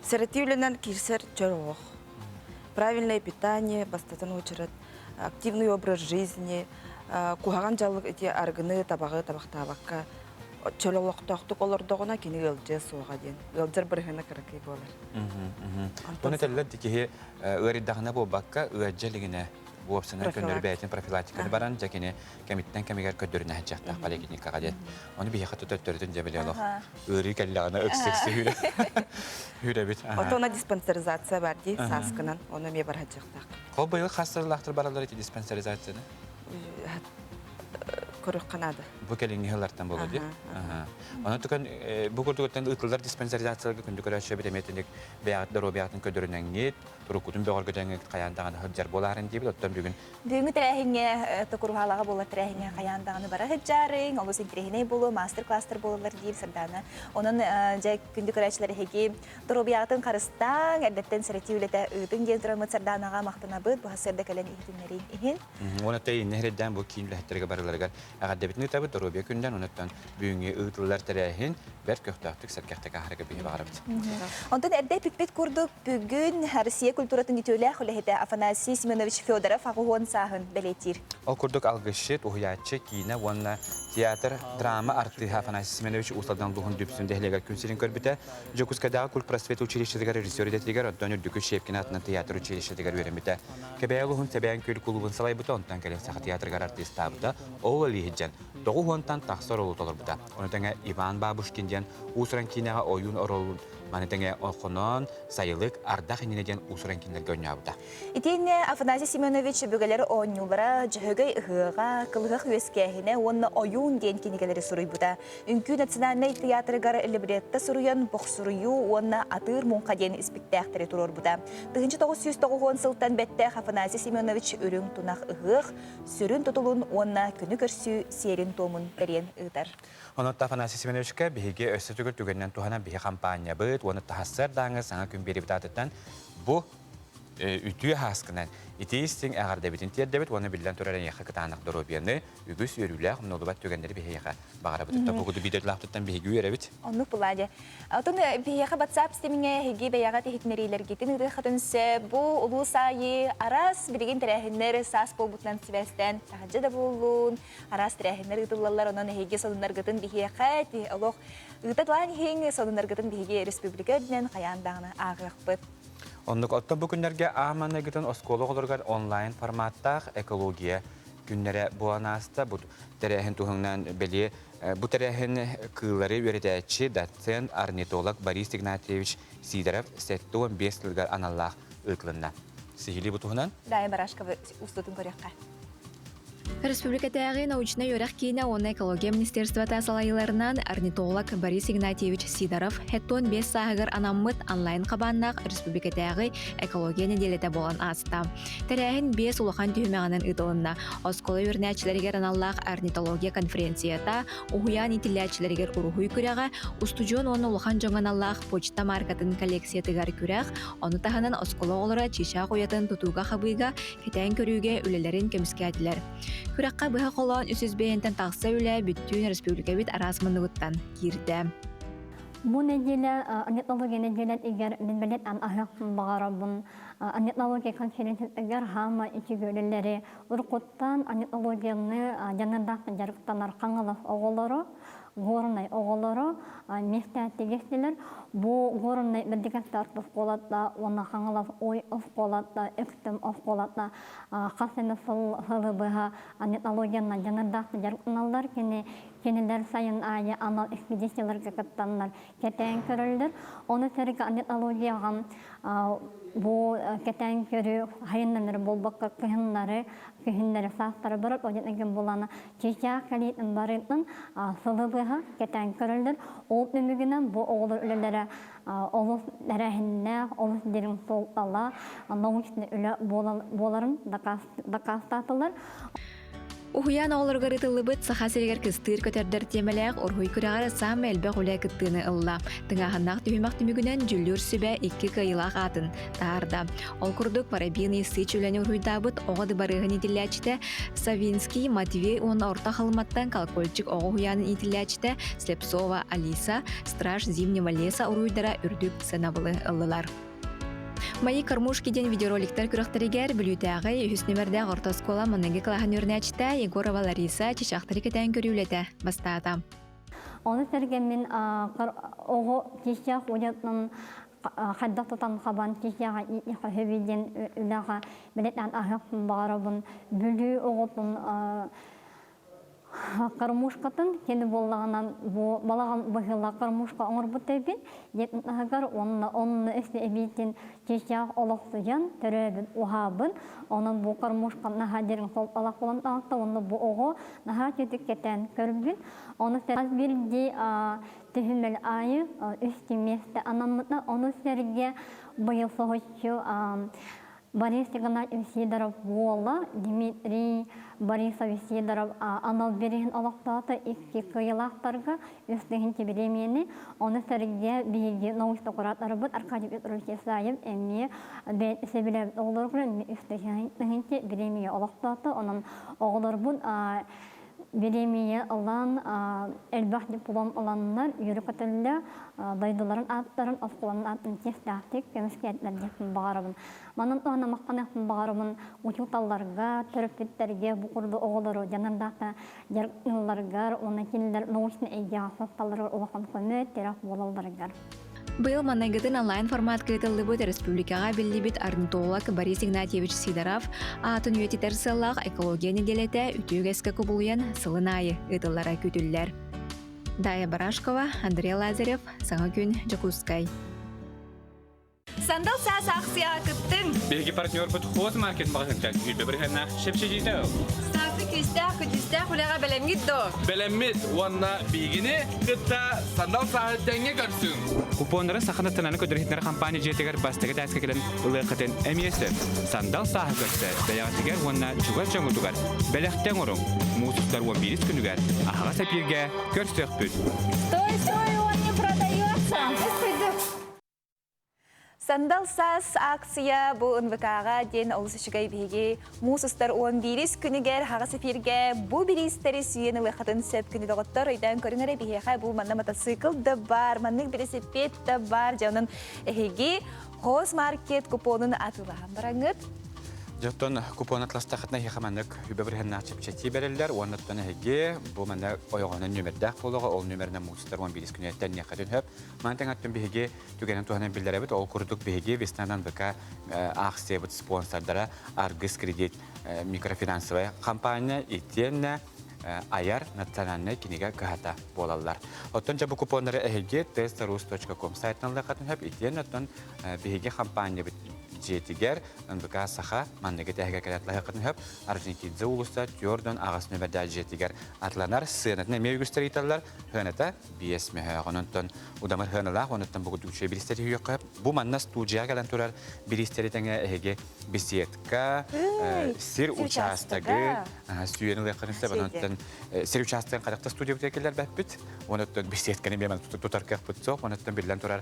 Сэрэтии үлэнэн киирсэр чөр. Правильное питание, бастатан очередь, активный образ жизни, куһаҕан дьаллык ити аргыны, табаҕы табахтаабакка чөл олохтоохтук олордоҕуна кини ыалдьыа суоҕа диэн. Ыалдьар бырыһына кыракый буолар. Оны теллер киһи ыарыйдаҕына буолбакка ыалдьа илигинэ буопсанан көннөрү бэйэтин профилактиканы баран дьэ кэмиттэн кэмигэр көрдөрүнэ сылдьыахтаах поликлиникаҕа диэн. Ону биһиэхэ төттөрүтүн дьэ билэ олох ыарыы кэллэҕинэ ыксыксы хүрэ хүрөбүт. Отона диспансеризация бар дии сааскынан, оны эмиэ бар сылдьыахтаах. Хол быйыл хас сыллаахтар баралар ити диспансеризацияны? Көрөх канада. Бу кэлиҥҥи сыллартан буолуо дии. Онон түкэн бу курдуктан ыытыллар диспансеризацияларга күндү көрөөччү бит эмиэтиник бэйэҕит доруобуйаҕытын көрдөрүнэҥҥит, туруккутун бөҕөргөтөҥҥүт хайаан даҕаны сылдьар буолаарын диэбит. Оттон бүгүн Бүгүҥҥү тэрээһиҥҥэ токуруһаалаҕа буолар тэрээһиҥҥэ хайаан даҕаны бара сылдьаарыҥ, олус интэриэһинэй буолуо, мастер-класстар буолаллар диир Сардаана. Онон дьэ күндү көрөөччүлэр эһиги доруобуйаҕытын харыстааҥ, эрдэттэн сэрэтии үлэтэ ыытыҥ диэн тураммыт Сардаанаҕа махтанабыт, бу сарсыарда кэлэн иһитиннэрииҥ иһин. Уонна иннэ хирдään бу киин үлэһиттерге барыларыгар эҕэрдэбитин ыытабыт доруобуйа күнүнэн, онуттан бүгүҥҥү ыытыллар тэрээһин бэрт көхтөөхтүк сэргэхтик ааһарга биһи баҕарабыт. Онтон эрдэ эппиппит курдук бүгүн Россия культуратын үтүөлээх үлэһитэ Афанасий Семенович Федоров 80 сааһын бэлиэтиир. Ол курдук алгысчыт, уһуйааччы, киинэ уонна театр, драма артыыһа Афанасий Семенович Уус Алдан улууһун Дүпсүн нэһилиэгэр күн сирин көрбүтэ. Дьокуускайдааҕы культпросвет училищетыгар режиссер идэтигэр, оттон Үрдүкү Щепкин атынан театр училищетыгар үөрэммитэ. Кэбээйи улууһун Сэбээн Күөл кулуубун салайбыта, онтон кэлин Саха театрыгар артыыстаабыта. Ол илииһиджэн 90-тан тахса оруолу толорбута. Ону тэҥэ Иван Бабушкин диэн уус-уран киинэҕэ ойуун оруолун, маны тэҥэ Охоноон, Сайылык, Ардах иннинэ диэн уус-уран киинэлэргэ оонньообута. Итиэннэ Афанасий Семенович өбүгэлэр оонньуулара, Дьөһөгөй ыһыаҕа, Кылыһах үөскээһинэ уонна Ойуун диэн кинигэлэри суруйбута. Үҥкүү национальнай театрыгар либретто суруйан Бохсуруйуу уонна Атыыр муҥха диэн испиктээхтэри туруорбута. 1990 сылтан бэттээх Афанасий Семенович Үрүҥ тунах ыһыах сүрүн тутулун уонна күнү көрсүү сиэрин-туомун тэрийэн ыытар. Онон Афанасий Семеновичка биһиги өссө төгүл түгэнинэн туһанан биһи хампаанньабыт уонна таһассыардааҥы саҥа күн биэрибит аатыттан бу үтүө сааскынан итии-истиҥ эҕэрдэбитин тиэрдэбит уонна биллэн турар эйиэхэ кытаанах доруобуйаны, үгүс үөрүүлээх умнуллубат түгэннэри биһиэхэ баҕарабыт. Бу видеолаахтыттан биһиги үөрэбит. Оннук буладе. Отон биһиэхэ WhatsApp системиҥэ эһиги бэйэҕит иһитиннэриилэргитин ыытыаххытын сөп. Бу улуус аайы араас билигин тэрээһиннэр саас буолбутунан сибээстээн таһырдьа да буоллун, араас тэрээһиннэр ыытыллаллар. Онон эһиги сонуннаргытын биһиэхэ олох ыыта иһиҥ, сонуннаргытын биһиги республика үрдүнэн хайаан даҕаны ааҕыахпыт. Оннук оттон бу күннэргэ ааманныгытын оскуола оҕолоругар онлайн форматтаах экология күннэрэ буолан ааста. Бу тэрээһин туһунан бэлиэ бу тэрээһин кыыллары үөрэтээччи доцент, орнитолог Борис Игнатьевич Сидоров 75 сылыгар аналлаах ыытылынна. Сиһилии бу туһунан? Дайа Барашкова устутун көрүөххэ. Республикатааҕы научнай үөрэх киинэ уонна экология министерствота салайыыларынан орнитолог Борис Игнатьевич Сидоров 75 сааһыгар анаммыт онлайн хабааннаах республикатааҕы экология нэдиэлэтэ буолан ааста. Тэрээһин биэс улахан түһүмэҕинэн ыытылынна. Оскуола үөрэнээччилэригэр аналлаах орнитология конференцията, уһуйаан иитиллээччилэригэр уруһуй күрэҕэ, устудьуон уонна улахан дьоҥҥо аналлаах почта маркатын коллекциятыгар күрэх, ону таһынан оскуола оҕолоро чыычаах уйатын тутууга-хабыыга кэтээн көрүүгэ үлэлэрин көмүскээтилэр. Күрэххэ быһа холоон 300 бэйэнтэн тахса үлэ бүттүүн республикабыт араас муннугуттан киирдэ. Бу нэдиэлэ орнитология нэдиэлэтигэр мин бэлиэтээн аһыах баҕарабын. Орнитология конференциятыгар хаама үчүгүөлэлэри уруккуттан орнитологияны дьаныардаах дьарыктанар Хаҥалас оҕолоро, Горнай оҕолоро миэстэ тигистилэр. Бу Горнай Бэрдикэстээх оскуолата уонна Хаҥалас Ой оскуолата, Өктөм оскуолата хас эмэ сыл сылы быһа орнитологиянан дьаныардаах дьарыктаналлар. Кини кинилэр сайын аайы анал экспедицияларга кыттаннар кэтээн көрөллөр. Ону сэргэ орнитологияҕа бу кэтээн көрүү хайыннанар буолбакка кыһыннары, күһүннэри саастары барар один булана чычаах кэлиитин барытын сылы быһа кэтээн көрөллөр. Ол түмүгүнэн бу оҕолор үлэлэрэ олус тэрээһиннээх, олус дириҥ суолталаах научный үлэ буоларын дакаастаатылар. Уһуйаан оҕолоругар ытыллыбыт Саха сиригэр кыстыыр көтөрдөр тиэмэлээх уруһуй күрэҕэр саамай элбэх үлэ кыттыыны ылла. Тыҥааһыннаах түһүмэх түмүгүнэн дьүллүүр сүбэ икки кыайыылаах аатын таһаарда. Ол курдук Парабин Исыч үлэни уруһуйдаабыт оҕо дыбарыаһын иитиллээччитэ Савинский Матвей уонна Орто Халыматтан Колокольчик оҕо уһуйаанын иитиллээччитэ Слепцова Алиса Страж зимнего леса уруһуйдара үрдүк сыанабылы ыллылар. Мои кормушки диэн видеороликтар күрэхтэригэр Бүлүүтээҕи үһүс нүмердээх орто оскуола маҥнайгы кылааһын үөрэнээччитэ Егорова Лариса чычахтары кэтээн көрүү үлэтэ бастаата. Ону сэргэ мин оҕо чычах уйатын хайдах тутан хабан чычаҕа иитиэхэ диэн үлэҕэ билэтэн аһыахпын баҕарабын. Бүлүү оҕотун Кормушкатын кини буоллаҕынан бу балаҕан быһыылаах кормушка оҥорбут эбит диэтин таһыгар уонна онно өссө эбиитин чычаах олохсуйан төрөөбүт уһаабын онон бу кормушка наһаа дириҥ суолталаах буолан таҕыста уонна бу оҕо наһаа үчүгэй кэтээн көрбүт ону хас биирдии түһүмэл аайы үс миэстэ анаммыта ону сэргэ быйыл соһуччу Борис Игнатьевич Сидоров уола Дмитрий Борисович Сидоров анал бирииһин олохтоото икки кыайыылаахтарга үс тыһыынча бириэмийэни, ону сэргэ биһиги научнай кураторбыт Аркадий Петрович Исаев эмиэ сөбүлээбит оҕолоругар эмиэ үс тыһыынча бириэмийэ олохтоото. Онон оҕолорбут Бириэмийэ ылан, элбэх диплом ыланнар, үөрэ-көтөллө дойдуларын ааттарын, оскуоланын аатын чиэстээхтик көмүскээтилэр диэхпин баҕарабын. Манан туһана махтаныахпын баҕарабын учууталларга, төрөппүттэргэ бу курдук оҕолору дьаныардаахта дьарыктыылларыгар уонна кинилэр научнай эйгэҕэ састалларыгар улахан көмө, тирэх буолалларыгар. Быйыл маҥнайгытын онлайн форматка ыытыллыбыт республикаҕа биллибит орнитолог Борис Игнатьевич Сидоров аатын үйэтитэр сыаллаах экология нэдиэлэтэ үтүө үгэскэ кубулуйан сылын аайы ыытыллара күүтүллэр. Дая Барашкова, Андрей Лазарев, Саҥа күн, Дьокуускай. Сандал саас аахсыйаҕа кыттыҥ! Биһиги партнербут Хоз Маркет маҕаһыынтан сүүрбэ бырыһыаннаах чэпчэтиитэ ыл. Сааскы күүстээх, көдьүүстээх үлэҕэ бэлэмҥит дуо? Бэлэммит уонна биһигини кытта сандал сааһы тэҥҥэ көрсүҥ! Купоннары Саха национальнай көрдөрүүтүнэр компания дьиэтигэр бастакы этээскэ кэлэн ылыаххытын эмиэ сөп. Сандал сааһы көрсө бэйэҕитигэр уонна чугас дьоҥҥутугар бэлэхтэ оҥоруҥ. Муус устар 11 күнүгэр аһаҕас эпииргэ көрсүөхпүт. Стой, стой, он не продается! Сандал саас акция бу НВК-ҕа диэн олус үчүгэй биһиги муус устар 11 күнүгэр хаҕас эфиргэ бу бириистэри сүүйэн ылыаххытын сөп күнү доҕоттор өйдөөн көрүҥ эрэ биһиэхэ бу манна мотоцикл да бар маннык велосипед да бар дьэ онон эһиги Хоос маркет купонун атыылаһан бараҥҥыт Дьоттон купон атластахытына эһиэхэ маннык үбэ бырыһаннаах чэпчэтии бэриллэр уонна оттон эһиги бу манна ойоҕоһунан нүөмэрдээх буолуоҕа ол нүөмэринэн муустар 11 күнүттэн ниэхэтин хөп маны тэҥ өттүн биһиги Түгэнин туһанан биллэрэбит, ол курдук биһиги Веснанан ВК аахсыйабыт спонсордара Аргыс кредит микрофинансовай компания итиэннэ айар национальнай кинигэ кыһата буолаллар. Оттон дьэ бу купоннары эһиги testarus.com сайтынан ылыаххытын сөп итиэннэ оттон биһиги компаниябыт дьиэтигэр НВК Саха манныгы тэһигэ кэлэн атлаһыаххытын сөп. Орджоникидзе уулусса түөрдөн аҕыс нөмэрдээх дьиэтигэр атланар. Сыанатын эмиэ үгүстэр ыйыталлар. Сыаната 5 мөһөөҕүн. Онтон удамыр сыаналаах онуттан бу үчүгэй бириистэри үһүөххэ бу манна студияҕа кэлэн турар бириистэри тэҥэ эһиги беседка сир учаастагы сүйэн ылыаххытын сөп онуттан сир учаастагын харахта студиябытыгар киллэрбэппит онуттан беседканы биэмэн тутар кыахпыт суох онуттан биллэн турар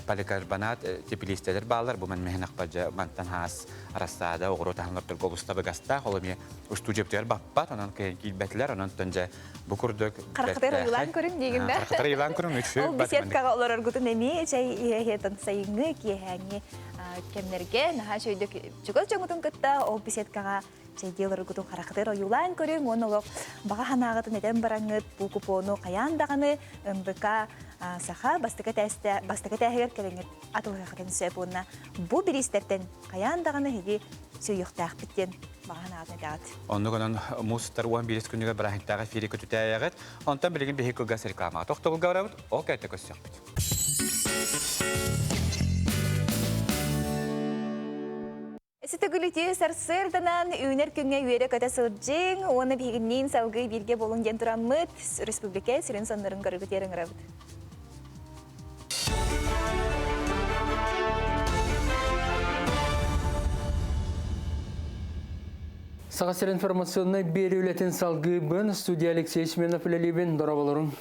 поликарбонат теплиистэлэр бааллар бу ман мэһэнэхпа мантан хаас рассада оҕуруот аһын олордорго олус табыгастаах ол эмиэ устудьуябытыгар баппат онон кыайан киирбэтилэр онон дьэ Бу курдук Харахтар ыйылаан көрүҥ диигин да. Харахтар ыйылаан көрүҥ үчү. Ол беседкаҕа олороргутун эмиэ чэй иһэ-иһэ сайыҥҥы киэһээҥҥи кэмнэргэ наһаа үчүгэйдик чугас дьоҥҥутун кытта ол беседкаҕа чэйдии олороргутун харахтар ойуулаан көрүҥ уонна олох баҕа санааҕытын этэн бараҥҥыт бу купону хайаан даҕаны НВК саха бастакы бастакы тээһигэр кэлиҥҥит атылыһыаххытын сөп уонна бу бириистэртэн хайаан даҕаны эһиги сүүйүөхтээхпит диэн баҕа санаатын этэҕит. Оннук онон муус устар 11 күнүгэр бырааһынньыктааҕы эфири көтүтээйэҕит. Онтон билигин биһиги кылгас рекламаҕа тохтобулга барабыт, ол кэннэ көрсүөхпүт. Ситигүлүтүү сарсыарданан үүнэр күҥҥэ үөрэ-көтө сылдьыҥ уонна биһигинниин салгыы бииргэ буолуҥ диэн тураммыт республика сүрүн соннорун көрүгүтүөр ыҥырабыт. Саха сир информационнай биэрии үлэтин салгыыбын. Студия Алексей Семенов үлэлиибин. Дорооболорум.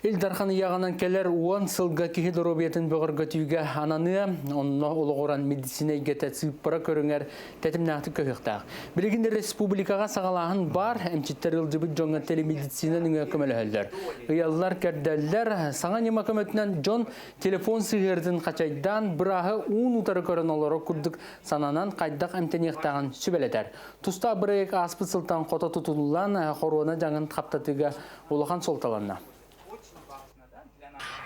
Ил Дархан ыйааҕынан кэлэр уон сылга киһи доруобуйатын бөҕөргөтүүгэ ананыа, онно олоҕуран медицина эйгэтэ сыыппара көрүҥэр тэтимнээхтик көһүөхтээх. Билигин республикаҕа саҕалааһын баар, эмчиттэр ыалдьыбыт дьоҥҥо телемедицина нөҥүө көмөлөһөллөр. Ыйаллар, кэрдэллэр, саҥа ньыма көмөтүнэн дьон телефон сыһыарытын хачайдаан, бырааһы уун утары көрөн олорор курдук сананан хайдах эмтэниэхтээҕин сүбэлэтэр. Тустаах бырайыак ааспыт сылтан хото тутуллан, хоруона дьаҥын хаптатыыга улахан суолталанна.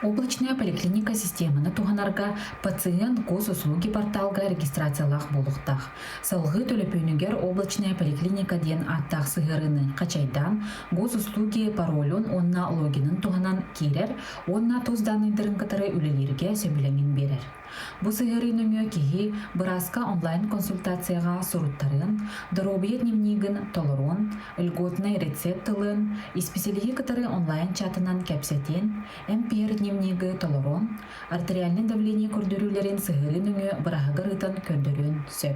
Облачная поликлиника системаны туһанарга пациент госуслуги порталга регистрациялаах буолуохтаах. Салгыы төлөпүөнүгэр облачная поликлиника диэн ааттаах сыһыарыыны хачайдаан, госуслуги паролун уонна логинын туһанан киирэр уонна тус дааннайдарын кытары үлэлииргэ сөбүлэҥин биэрэр. Бу сыһыарыы нөҥүө киһи бырааска онлайн-консультацияҕа суруттарыан, доруобуйа дневнигын толоруон, льготнай рецепт ылыан, исписэлииһи кытары онлайн-чатынан кэпсэтиэн, МПР дневнигы толоруон, артериальнай давление көрдөрүүлэрин сыһыарыы нөҥүө бырааһыгар ыытан көрдөрүөн сөп.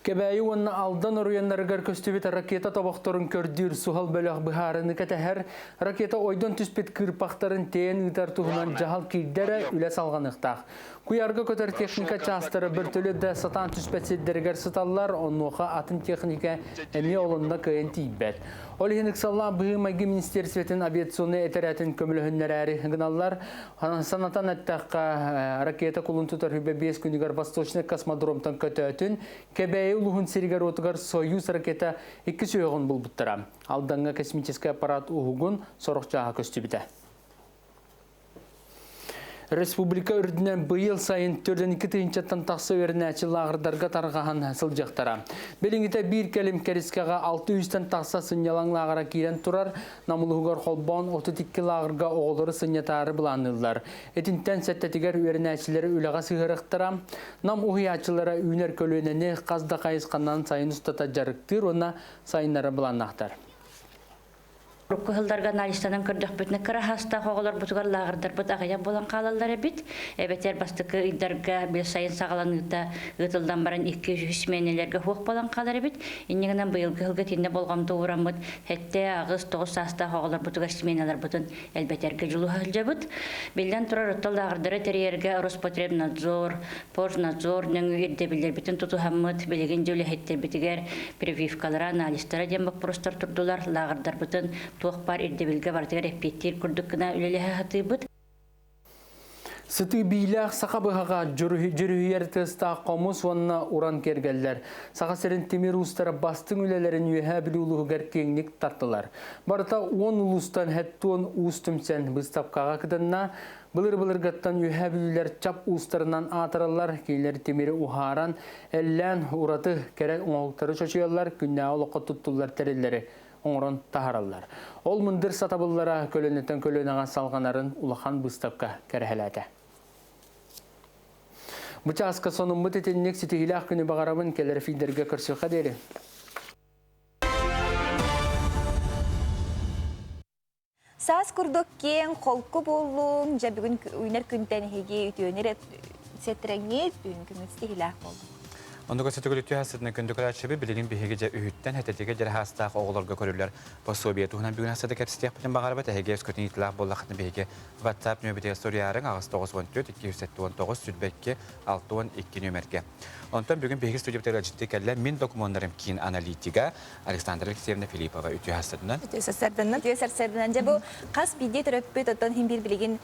Кэбээйи уонна Алдан оройуоннарыгар көстүбүт ракета тобохторун көрдүүр суһал бөлөх быһаарыны кэтэһэр. Ракета ойдон түспүт кыырпахтарын тэйэн ыытар туһунан дьаһал киирдэ эрэ үлэ салҕаныахтаах. Куйаарга көтөр техника чаастара бөртөлүөт да сатаан түспэт сирдэригэр сыталлар, онуоха атын техника эмиэ олонно кыайан тиийбэт. Ол иһин ыксаллаах быһыы-майгы министиэристибэтин авиационнай этэрээтин көмөлөһүннэрээри гыналлар. Санатан эттэххэ, ракета кулун тутар хүбэ 5 күнүгэр Восточный космодромтан көтөөтүн, Кэбээйи улууһун сиригэр-уотугар Союз ракета икки сүһүөҕүн булбуттара. Алдаҥҥа космическай аппарат уһугун сорох чааһа көстүбүтэ. Республика үрдүнэн быйыл сайын 42 тыһыынчаттан тахса үөрэнээччи лааҕырдарга тарҕаһан сылдьыахтара. Билиҥҥитэ биир кэлим кэрискэҕэ 600-тэн тахса сынньалаҥ лааҕыра киирэн турар. Нам улууһугар холбоон 32 лааҕырга оҕолору сынньатаары былаанныыллар. Итинтэн сэттэтигэр үөрэнээччилэри үлэҕэ сыһыарыахтара. Нам уһуйааччылара үүнэр көлүөнэни хас да хайысханан сайын устата дьарыктыыр уонна сайыннарар былааннаахтар. Урукку сылларга анализтанан көрдөхпүтүнэ кыра хаастаах оҕолорбутугар лааҕырдарбыт аҕыйах буолан хаалаллар эбит. Эбэтэр бастакы ыйдарга бил сайын саҕаланыыта ыытыллан баран 2-3 сменэлэргэ суох буолан хаалар эбит. Инньэ гынан быйылгы сылга итиннэ болҕомто уураммыт 7, 8, 9 саастаах оҕолорбутугар сменаларбытын элбэтэргэ дьулуһа сылдьабыт. Биллэн турар, оттон лааҕырдары тэрийэргэ Роспотребнадзор, Порзнадзор нөҥүө ирдэбиллэрбитин тутуһаммыт, билигин дьэ үлэһиттэрбитигэр прививкалара, анализтара диэн боппуруостар турдулар. Лааҕырдарбытын туох баар ирдэбилгэ барытыгар эппиэттиир курдук гына үлэлэһэ сатыыбыт. Сытыы биилээх саха быһаҕа дьүрүһүйэр тыастаах хомус уонна уран киэргэллэр. Саха сирин тимир уустара бастыҥ үлэлэрин Үөһээ Бүлүү улууһугар киэҥник тартылар. Барыта уон улуустан хэттуон уус түмсэн быыстапкаҕа кытынна. Былыр-былыргаттан Үөһээ Бүлүүлэр чап уустарынан аатыраллар. Кинилэр тимири уһааран, эллээн, ураты кэрэ оҥоһуктары чочуйаллар, күннээҕи олоххо туттуллар тэриллэри оҥорон таһаараллар. Ол мындыр сатабыллара көлүөнэттэн көлүөнэҕэ салҕанарын улахан быыстапка кэрэһэлээтэ. Бу чааска сонуммут итинник ситиһиилээх күнү баҕарабын кэлэр эфирдэргэ көрсүөххэ диэри. Саас курдук киэҥ холку буоллуҥ, дьэ бүгүн үүнэр күнтэн эһиги үтүөнү сэтрэҥҥит, бүгүн күҥҥүт ситиһиилээх буоллун. Оннук өссө түһэ күндү көрөөччүбү билигин биһиги дьэ үһүттэн хэтэтигэ дьараһаастаах оҕолорго көрүллэр пособие туһунан бүгүн хасыта кэпсэтиэхпитин баҕарабыт. Эһиги өскөтүн ыйытылаах буоллаххытына биһиги WhatsApp нөмербитигэр суруйаарыҥ 894 279 22 62 нөмергэ. Онтон бүгүн биһиги студиябытыгар ыалдьыттыы кэллэ мин докумуоннарым киин аналитига Александра Алексеевна Филиппова үтүө сарсыарданан. Үтүө сарсыарданан. Үтүө сарсыарданан. Дьэ бу хас биирдии төрөппүт оттон иһин биир билигин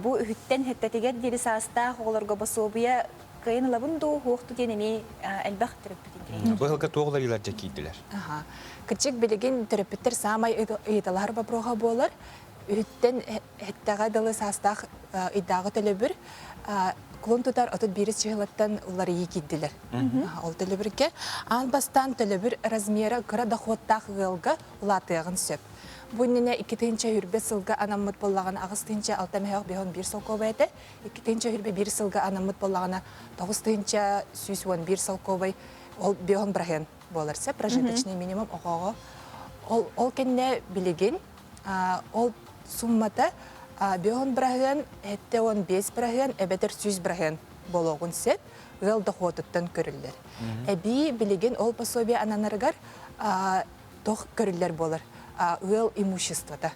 бу үһүттэн сэттэтигэр диэри саастаах оҕолорго босуобуйа кыайан ылабын дуу, суохту диэн эмиэ элбэх төрөппүт интэриэһиргиир. Бу ыһылга туох уларыйыылар дьэ киирдилэр? Кырдьык билигин төрөппүттэр саамай ыйыталаһар боппуруоһа буолар. Үһүттэн һэттэҕэ дылы саастаах ыйдааҕы төлөбүр кулун тутар 31 чыһылаттан уларыйыы киирдилэр. Ол төлөбүргэ аан бастаан төлөбүр размера кыра дохуоттаах ыалга улаатыаҕын сөп. Бу иннинэ 2021 сылга анаммыт буоллаҕына 8 6 мөһөөх 51 солкуобай этэ. 2021 сылга анаммыт буоллаҕына 9111 солкуобай ол 5 бырыһыан буолар сөп прожиточный минимум оҕоҕо. Ол, ол кэннэ билигин ол суммата 5 бырыһыан, 75 бырыһыан эбэтэр 100 бырыһыан буолуоҕун сөп ыал дохуотуттан көрүллэр. Эбии билигин ол пособие ананарыгар тох көрүллэр буолар ыал имуществота.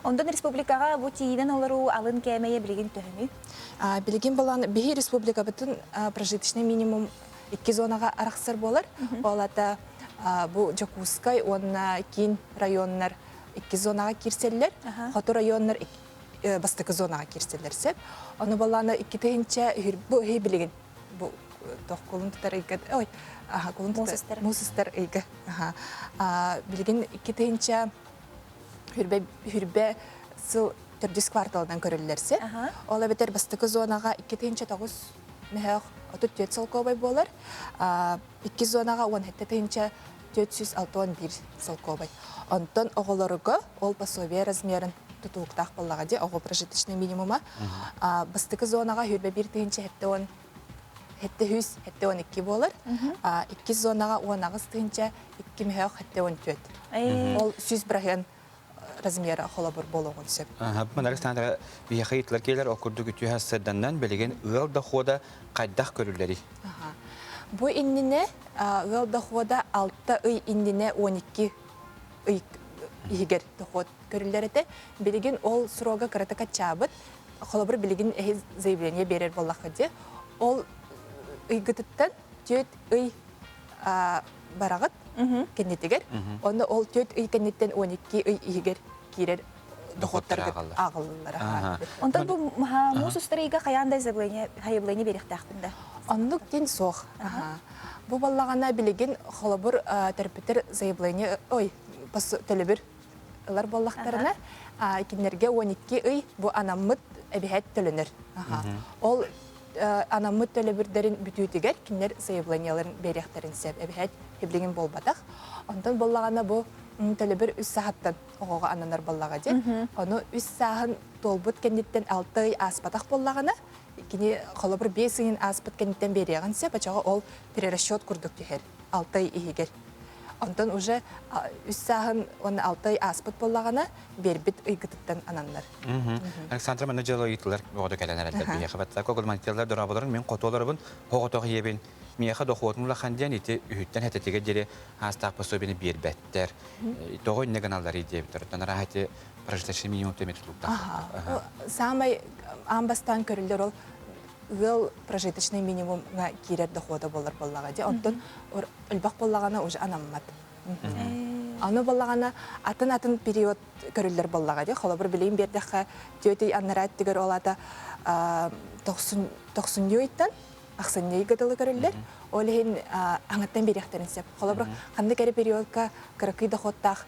Онтон республикаҕа бу тиийинэн олоруу алын кээмэйэ билигин төһөнүй? Билигин болан биһи республикабытын прожиточный минимум икки зонаҕа арахсар буолар. Ол ата бу Дьокуускай уонна киин районнар икки зонаҕа киирсэллэр. Хоту районнар бастакы зонаҕа киирсэллэр сөп. Ону боллаана икки тыһыынча бу иһи билигин бу тох кулун тутар ыйга ой кулун тутар муус устар ыйга билигин икки тыһыынча хүрбэ хүрбэ сыл төрдүс кварталынан көрүллэрсе. Ол эбэтэр бастакы зонаҕа 2 900 мөһөөх 34 солкуобай буолар. Икки зонаҕа 17 461 солкуобай. Онтон оҕолоруга ол пособие размерын тутулуктаах буоллаҕа дии, оҕо прожиточный минимума. Бастакы зонаҕа хүрбэ 1 тыһыынча 70 772 буолар. Иккис зонаҕа 18 тыһыынча 2 мөһөөх 74. Ол 100 бырыһыан размера холобур буолуоҕун сөп. Манна Александра биһиэхэ ыйытылар келер ол курдук үтүө сырданнан билигин ыал дохода хайдах көрүллэрий? Бу иннине ыал дохода 6 ый иннине 12 ый иһигэр доход көрүллэр этэ. Билигин ол срога кыратык аччаабыт. Холобур билигин эһи заявление берер буоллахха дии. Ол ыйгытыттан түөт ый бараҕыт кэннитигэр. Онно ол түөт ый кэнниттэн 12 ый иһигэр киирэр доходтаргыт ааҕыллаллар. Онтон бу муус устар ыйга хайаан да заявление заявление берихтээхпин да. Оннук дин суох. Бу баллаҕана билигин холобур төрөппүттэр заявление ой төлөбүр ылар буоллахтарына кинилэргэ 12 ый бу анаммыт эбиһэт төлөнөр. Ол анаммыт төлөбүрдэрин бүтүүтүгэр кинилэр заявленияларын биэриэхтэрин сөп эбиһэт хиблигин буолбатах. Онтон буоллаҕына бу төлөбүр үс саһаттан оҕоҕо ананар буоллаҕа дии. Ону үс сааһын туолбут кэнниттэн алта ый ааспатах буоллаҕына, кини холобур биэс ыйын ааспыт кэнниттэн биэриэҕин сөп, очоҕо ол перерасчет курдук түһэр алта ый иһигэр. Онтон уже үс сааһын уонна алта ый ааспыт буоллаҕына, биэрбит ыйгытыттан ананнар. Александра манна дьыала ыйытылар оҕото кэлэн эрэллэр биһиэхэ баттака гормантиялар дорооболорун мин хотуоларыбын хоҕотох ийэбин миэхэ дохуотум улахан диэн ити үһүттэн хэтэтигэ диэри аастаах пособиены биэрбэттэр тоҕо иннэ гыналлар диэбиттэр оттон арааһа ити прожиточный минимум төмө тутулуктаах Саамай аан бастаан көрүллэр ол ыал прожиточный минимумҥа киирэр дохода буолар буоллаҕа дии. Онтон өлбөх буоллаҕына уже анаммат. Аны буоллаҕына атын-атын период көрүллэр буоллаҕа дии. Холобур билигин биэрдэххэ түөтүй аннараа өттүгэр ол аата тохсунньу ыйтан ахсынньы ыйга дылы көрүллэр. Ол иһин аҥаттан биэриэхтэрин сөп. Холобур ханнык эрэ периодка кыракый доходтаах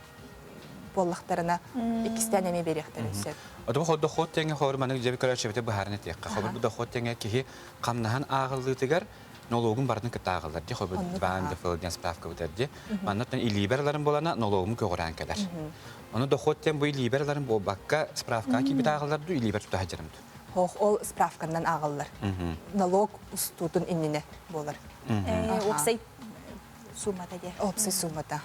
буоллахтарына иккистээн эмиэ биэриэхтэрин сөп. Оту бу дохуот тэҥэ холобур маннык дьэби көрөөччүбүтэ быһааран этиэххэ. Холобур бу дохуот тэҥэ киһи хамнаһан ааҕыллыытыгар нолуогун барытын кытта ааҕыллар дии. Холобур диван ДФЛ диэн справка бытар дии. Маннаттан илиибэр ыларын буолана нолуогум көҕүрээн кэлэр. Ону дохуот диэн бу илиибэр ыларын буолбакка справкаҕа киирбит ааҕыллар дуу илиибэр тута сылдьарым дуу? Хоох ол справканан ааҕыллар. Налог устуутун иннинэ буолар. Уопсай суммата диэ. Уопсай суммата.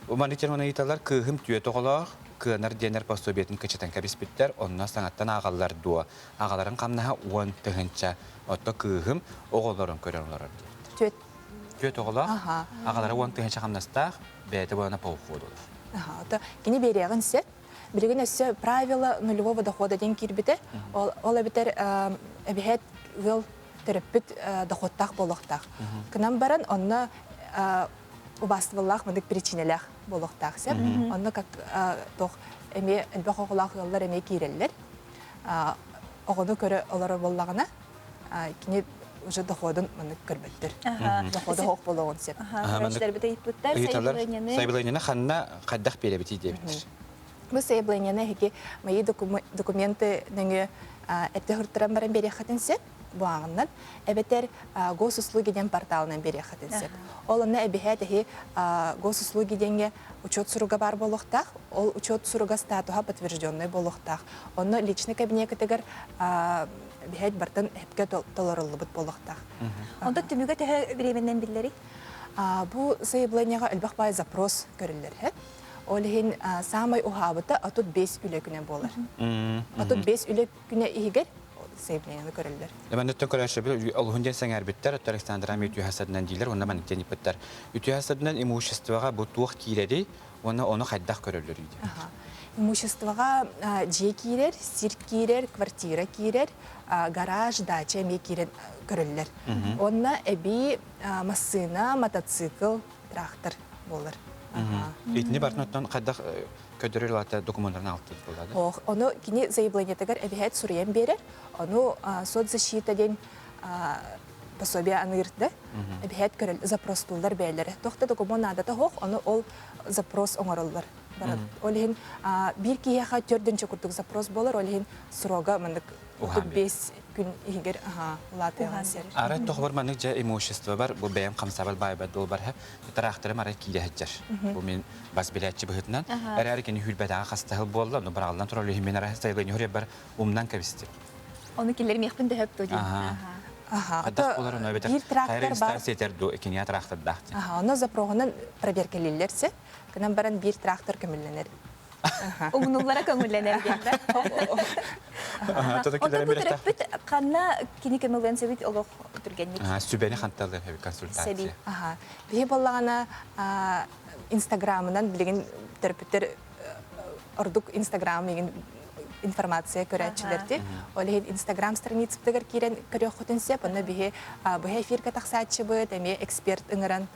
Маннык термин ыйыталар кыыһым түөт оҕолоох кыанар диэнэр пособиетын кычытан кэбиспиттэр, онно саҥаттан ааҕаллар дуо? Аҕаларын хамнаһа уон тыһыынча, отто кыыһым оҕолорун көрөн олорор диэбиттэр. Түөт. Түөт оҕолоох, аҕалара уон тыһыынча хамнастаах, бэйэтэ буолана по уходу олор. Ото кини биэриэҕин сөп. Билигин өссө правило нулевого дохода диэн киирбитэ. Ол, ол эбэтэр эбиһээт ыал төрөппүт доходтаах буолуохтаах. Кынан баран онно убаастабыллаах мындык причинэлээх буолуохтаах сөп. Онно как тох эмиэ элбэх оҕолоох ыаллар эмиэ киирэллэр. Оҕону көрө олорор буоллаҕына кини уже доходун маннык көрбөттөр. Доходу хоох буолуоҕун сөп. Көрөөччүлэрбит ыйыппыттар Ыйыталлар сайабылыанньаны ханна хайдах биэрэбитий диэбиттэр. Бу заявлениены эһиги мои документы нөҥүө эрдэ хыртаран баран биэриэххитин сөп буаҕынан эбэтэр госуслуги диэн порталынан биэриэххитин сөп. Ол онно эбиһээт эһи госуслуги диэҥҥэ учет суруга баар буолуохтаах. Ол учет суруга статуһа подтвержденный буолуохтаах. Онно личный кабинекытыгар биһэт бартан эпке толоруллубут буолуохтаах. Онтон түмүгэ төһө бириэмэннэн биллэрий? Бу заявлениеҕа элбэх баай запрос көрүллэр. Ол иһин саамай уһаабыта 35 үлэ күнэ буолар. 35 үлэ күнэ иһигэр заявлениены көрөллөр. Манныттан көрөөччү олуһун диэн сэҥээрбиттэр, оттон Александра эмиэ үтүө хасадынан диилэр, уонна маннык диэн ыппыттар. Үтүө хасадынан имуществоҕа бу туох киирэрий уонна ону хайдах көрөллөрүй диэн. Имуществоҕа дьиэ киирэр, сир киирэр, квартира киирэр, гараж, дача эмиэ киирэн көрөллөр. Уонна эбии массыына, мотоцикл, трактор буолар. Итини барытын хайдах көрдөрөр лата документарын алтыт буолады? Ох, ону кини заявлениетыгар эбиһээт суруйан биэрэр. Ону соцзащита диэн пособие аныырды. Эбиһээт көрөл запростууллар бэйэлэрэ. Туох да документ наадата суох, ону ол запрос оҥороллор. Ол иһин биир киһиэхэ төрдүнчэ курдук запрос буолар, ол иһин срога маннык 35 күн иһигэр улаатыаҕын сэр. Арай тоҕобор маннык дьэ имуществобар бу бэйэм хамсаабат баайбат буолбар тыраахтарым арай киирэ сылдьар. Бу мин бас билээччи быһыытынан. Эрээри кини хүрбэтэҕэ хастаһыл буолла, ону быраҕыллан турар иһин мин арай сайылыйын хүрүбэр умнан кэбистим. Ону киллэримиэхпин да сөп дуо диэн. Хайдах болар ону эбэтэр биир трактор бар. Сетер ду кинигэ трактордаах. Аха, ону запроһунан проверкалииллэр се. Кынан баран биир трактор көмүллэнэр. Умнуллара көҥүллэнэр диэн да. Онтон бу төрөппүт ханна кини көмөлөн сөбүт олох түргэнник. Сүбэни ханталыыр хэби консультация. Аха. Биһи боллаҕына Инстаграмынан билигин төрөппүттэр ордук Инстаграм игин информация көрөөччүлэрди. Ол иһин Инстаграм страницабытыгар киирэн көрүөххүтүн сөп. Онно биһи быһа эфиргэ тахсааччыбыт, эмиэ эксперт ыҥыран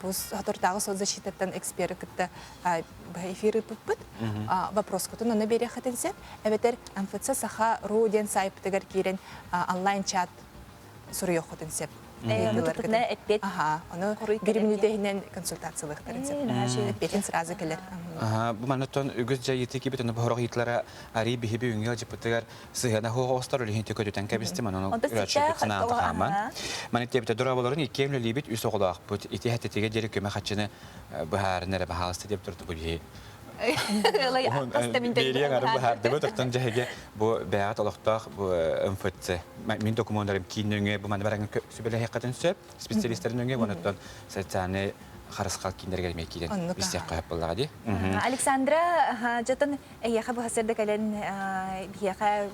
бу соторутааҕы соцзащитаттан эксперы кытта быһа эфир ыыппыппыт. Вопроскутун онно биэриэххитин сөп. Эбэтэр МФЦ Саха ру диэн сайтпытыгар киирэн онлайн-чат суруйуоххутун сөп. Тутутуна эппиэт. Аха, ону бир мүнүүтэ иһинэн консультациялыахтарын сөп. Эппиэтин сразу кэлэр. Бу манныттан үгүс дьайыыты кибит ону бохорох ыйытлара ари биһиби үҥү дьыппытыгар сыһыана хуоҕостор үлэһин төкөтүтэн кэбистим онон үрөччүбүт санаата хааман. Маны тиэбитэ дорабаларын иккиэн үлэлиибит үс оҕолоохпут. Ити хэтэтигэ диэри көмө хаччыны быһаарын эрэ баһаалыста диэп турду бу биһи. Биэриэҥ ары быһаардыбыт оттон дьэһиги бу бэйэҕит олохтоох бу МФЦ мин докумуоннарым киин нөҥүө бу маны бараҥҥа сүбэлэһиэххитин сөп специалистарын нөҥүө онуттан социальный харысхал кииннэригэр эмиэ киирэн истиэххэ сөп буоллаҕа дии. Александра дьотон эйиэхэ бу сырда кэлэн биһиэхэ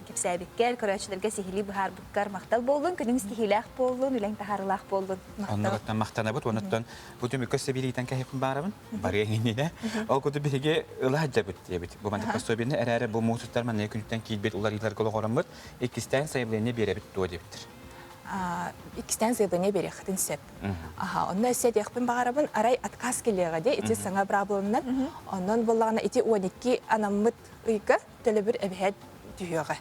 кэпсээбиккэр, көрөөччүлэргэ сиһилии быһаарбыккар махтал буоллун, күнүҥ ситиһиилээх буоллун, үлэҥ таһаарыылаах буоллун. Оннугуттан махтанабыт, онуттан бу түмүккэ сэбириитэн кэһиппин баарабын, барыаҥ иннинэ. Ол курдук биһиги ыла сылдьабыт диэбит. Бу маннык пособиены эрээри бу муусуктар маннык күнүттэн киирбит уларыйыыларга олоҕороммут, иккистээн заявление биэрэбит дуо диэбиттэр. Иккистээн заявление биэриэххитин сөп. Аха, онно өссө этиэхпин баҕарабын, арай отказ кэлиэҕэ дии, ити саҥа быраабыланан. Онон буоллаҕына ити 12 анаммыт ыйга төлөбүр эбиһээт түһүөҕэ.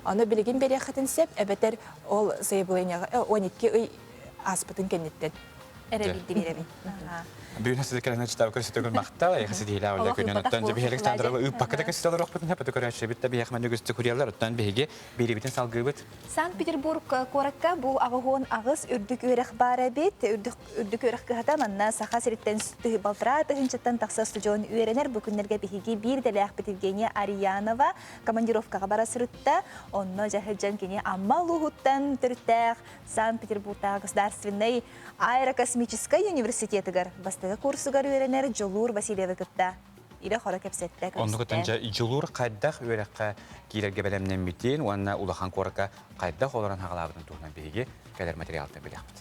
Ону билигин биэриэххитин сөп, эбэтэр ол заявлениеҕа 12 ый ааспытын кэнниттэн. Эрэ биирдэ биэрэбин. Бүгүн сиз кэлэн читав көрсөтөгөр махтал, эйхэ ситиһилээ олла күнүн оттон дьэ биһиги Александрова ыыппакка да көстө олорохпутун хапыты көрөөччүбүт да биһиэх маннык үстү курьерлар оттон биһиги биирибитин салгыыбыт. Санкт-Петербург куоракка бу 88 үрдүк үөрэх баар эбит. Үрдүк үөрэх кыһата манна Саха сириттэн балтараа тыһыынчаттан тахса устудьуон үөрэнэр. Бу күннэргэ биһиги биир идэлээхпит Евгения Арьянова командировкаҕа бара сырытта. Онно дьаһыдьан кини Амма улууһуттан төрүттээх Санкт-Петербургтааҕы государственнай аэрокосмическай университетыгар бастакы курсугар үөрэнэр Дьулуур Васильевы кытта ирэ-хоро кэпсэттэ, көрүстэ. Оннук дьэ Дьулуур хайдах үөрэххэ киирэргэ бэлэмнэммитин уонна улахан куоракка хайдах олорон хаҕалаабытын туһунан биһиги кэлэр материалтан билиэхпит.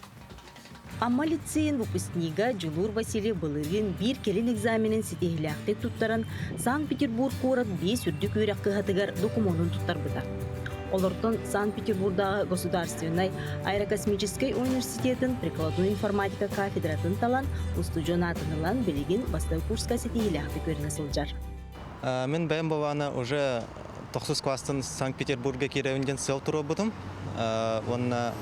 Амма лицейин выпускнига Дьулуур Васильев былырыын биир кэлин экзаменын ситиһиилээхтик туттаран Санкт-Петербург куорат биэс үрдүк үөрэх кыһатыгар докумуонун туттарбыта. Олортон Санкт-Петербурдааҕы государственнай аэрокосмическай университетын прикладной информатика кафедратын талан, устудьуон аатын ылан билигин бастакы курска ситиһиилээхтик үөрэнэ сылдьар. Мин бэйэм бабаана уже тохсус класстан Санкт-Петербурга киирэбин диэн сыал туруорбутум. Уонна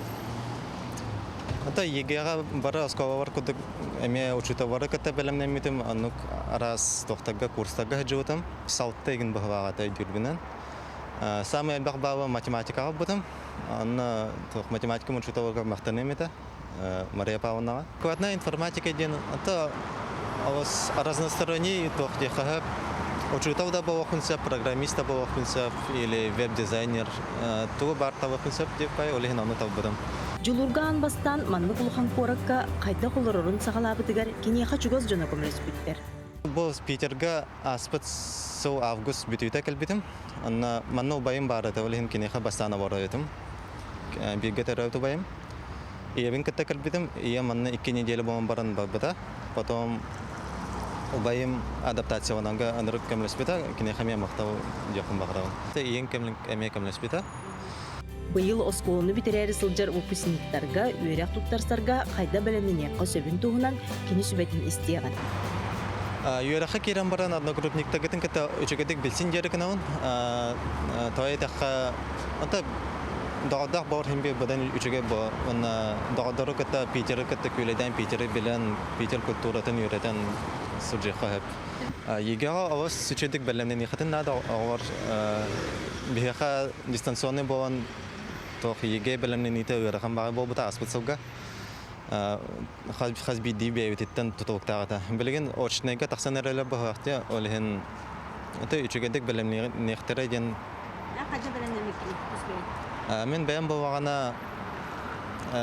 Ата ЕГЭ-ҕа бары оскуолалар курдук эмиэ учууталлары кытта бэлэмнэммитим, оннук араас туохтарга курстарга сылдьыбытым. Салта игин быһылааҕа өйдүүрбүнэн. Самый элбэх баалы математикаҕа ылбытым. Онно математика учууталыгар махтаныам этэ Мария Павловнаҕа. Прикладная информатика диэн ата разносторонний туох диэххэ учуутал да буолуохпун сөп, программист да буолуохпун сөп или веб-дизайнер тугу баар табыахпын сөп диэппай, ол иһин ону талбытым. Дьулурга аан бастаан маннык улахан куоракка хайдах олорорун саҕалаабытыгар киниэхэ чугас дьоно көмөлөспүттэр. Бу Питерга ааспыт сыл август бүтүүтэ кэлбитим. Онно манна убайым баар этэ, ол иһин киниэхэ бастаан олорор этим. Бииргэ төрөөбүт убайым. Ийэбин кытта кэлбитим. Ийэм манна икки неделя буолан баран барбыта. Потом убайым адаптацияланарга ынырык көмөлөспүтэ. Киниэхэ эмиэ махтал диэхпин баҕарабын. Ийэм эмиэ көмөлөспүтэ. Быйыл оскуоланы бүтэрээри сылдьар выпускниктарга үөрэх туттарсарга хайда бэлэмнэниэххэ сөбүн туһунан кини сүбэтин истиэҕин. Үөрэххэ киирэн баран одногруппниктаргытын кытта үчүгэйдик билсин диэри гынабын. Тоҕо диэтэххэ, ата доҕордоох боор иһин быдан үчүгэй бу. Уонна доҕордору кытта Питеры кытта күүлэйдээн Питеры билэн, Питер культуратын үөрэтэн сылдьыахха сөп. ЕГЭ-ҕэ олус үчүгэйдик бэлэмнэниэххитин наада. Оҕолор биһиэхэ дистанционный буолан туох ЕГЭ бэлэмнэниитэ ыарахан баҕайы буолбута ааспыт сылга. Хас биирдии бэйэбититтэн тутулуктаах этэ. Билигин очнайга тахсан эрэлэр быһаахтыа, ол иһин это үчүгэйдик бэлэмниэхтэрэ диэн. Мин бэйэм буоллаҕына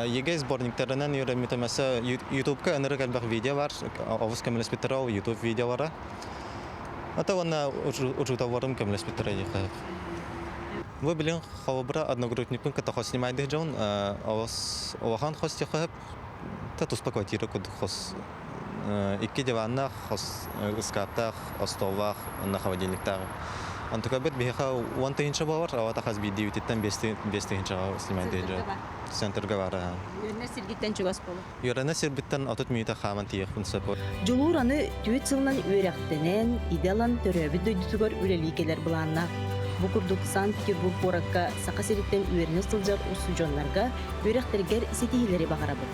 ЕГЭ сборниктарынан үөрэммитим өссө Ютубка ынырык элбэх видео бар, олус көмөлөспүттэрэ ол Ютуб видеолара. Ата уонна учууталларым көмөлөспүттэрэ диэххэ. Бу билин холобура одногруппникпын кытта хос снимайдых дьон олус улахан хос диэххэ та туспа квартира курдук хос икки диваннаах, хос ыскааптаах, остуоллаах уонна холодильниктаах. Онтукайбыт биһиэхэ уон тыһыынча буолар, авата хас биирдиибититтэн биэс тыһыынчаҕа снимайдыыр дьон. Центрга баар. Үөрэнэр сиргиттэн чугас буолар. Үөрэнэр сирбиттэн 30 мүнүүтэ хааман тиийиэхпин сөп. Дьулуур аны түөрт сылынан үөрэхтэнэн, идэ ылан төрөөбүт дойдутугар үлэлии кэлэр былааннаах. Бу курдук Санкт-Петербург куоракка Саха сириттэн үөрэнэ сылдьар устудьуоннарга үөрэхтэригэр ситиһиилэри баҕарабыт.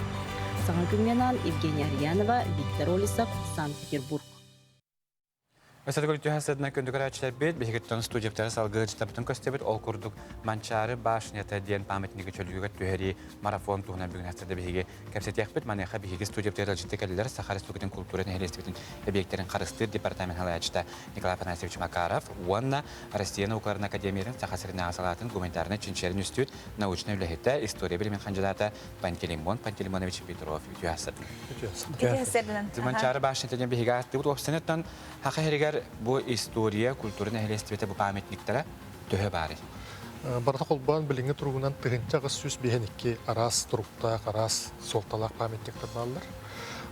Саҥа күҥҥэ анаан Евгения Арьянова, Виктор Олесов, Санкт-Петербург. Өссө төгүл түһэ сыдна күндү көрөөччүлэрбит, биһигиттэн студияптары салгыы дьытабытын көстөбүт. Ол курдук Манчаары башнята диэн памятнигы чөлүгүгэр түһэрии марафон туһунан бүгүн астарда биһиги кэпсэтиэхпит. Маныаха биһиги студияптары ыалдьытты кэллилэр Саха Республикатын култуура нэһилиэстибитин эбийиэктэрин харыстыыр департамент салайааччыта Николай Афанасьевич Макаров уонна Россия наукаларын академиятын Саха сиринээҕи салаатын гуманитарнай чинчийэр үнүстүүт научнай үлэһитэ, история билимин хандьыдаата Пантелеймон Пантелеймонович Петров үтүө астарын. Үтүө Манчаары башнята диэн биһиги ааттыыбыт. Уопсайынан Саха сиригэр бу история, культура нэһилиэстибэтэ бу памятниктара төһө баарый? Барыта холбоон билиҥҥи туругунан 1852 араас туруктаах, араас суолталаах памятниктар бааллар.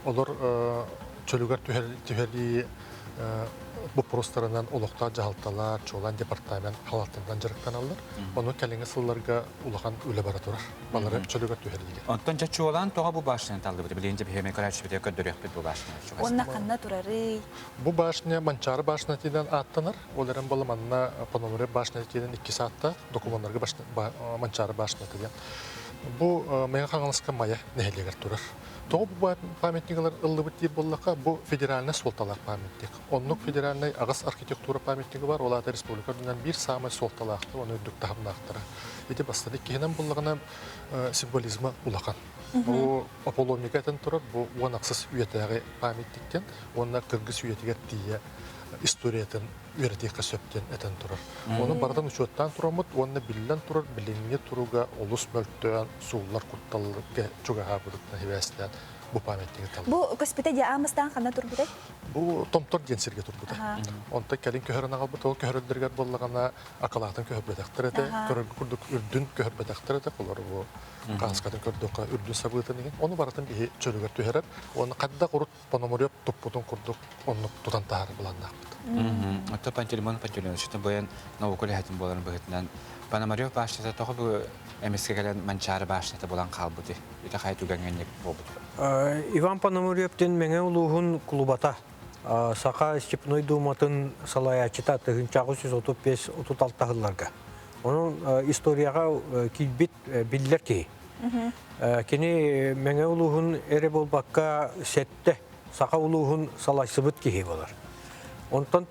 Олор чөлүгэр түһэрии боппуруостарынан олохтоох дьаһалталар, чуолаан департамент халалтарынан дьарыктаналлар. Ону кэлиҥҥи сылларга улахан үлэ бара турар. Балары чөлүгэр түһэриигэ. Онтон дьэ чуолаан тоҕо бу башняны таллыбыт? Билигин дьэ биһиги көрөөччүбүтүгэр көрдөрүөхпүт бу башняны. Уонна ханна турарый? Бу башня Манчаары башнятынан ааттанар. Ол эрэн буола манна Пономарев башнятынан икки саатта докумуоннарга Манчаары башнята диэн. Бу Мэҥэ Хаҥаласка Майа нэһилиэгэр турар. Тоҕо бу памятнигалар ыллыбыт диир буоллахха, бу федеральнай суолталаах памятник. Оннук федеральнай аҕыс архитектура памятнига бар, ол аата республика үрдүнэн биир саамай суолталаахтар, оны үрдүк таһымнаахтара. Ити бастакы иккиһинэн буллаҕына символизма улахан. Бу Аполлонника этэн турар, бу уон ахсыс үйэтээҕи памятниктен уонна кыргыз үйэтигэр тиийэ историятын үөрэтиэххэ сөп диэн этэн турар. Ону барытын учуоттаан тураммыт уонна биллэн турар билиҥҥи туруга олус мөлтөөн, сууллар кутталга чугаһаабытыттан сибээстээн бу памятнигы талбыт. Бу көспүтэ дии аамыстаан ханна турбутай? Бу Томтор диэн сиргэ турбута. Онтон кэлин көһөрөн аҕалбыт, ол көһөрөллөрүгэр буоллаҕына акылаатын көһөрбөтөхтөр этэ, көрөргө курдук үрдүн көһөрбөтөхтөр этэ, олор бу хааскатын көрдөххө үрдүн сабыытын иһин. Ону барытын биһи чөлүгэр түһэрэр. Уонна хайдах урут Пономарев туппутун курдук оннук тутан таһаар былааннаахпыт. Оттон Пантелеймон Пантелеймонович бойан наука үлэһитин буоларын быһыытынан Пономарев башнята тоҕо бу эмискэ кэлэн Манчаары башнята буолан хаалбыты? Ити хайа түгэҥҥэ буолбут? Иван Пономарев диэн Мэҥэ улууһун кулубата Саха Степной Дууматын салайааччыта 1935-36 сылларга. Онон историяҕа киирбит биллэр киһи. Кини Мэҥэ улууһун эрэ буолбакка сэтте саха улууһун салайсыбыт киһи болар. Онтон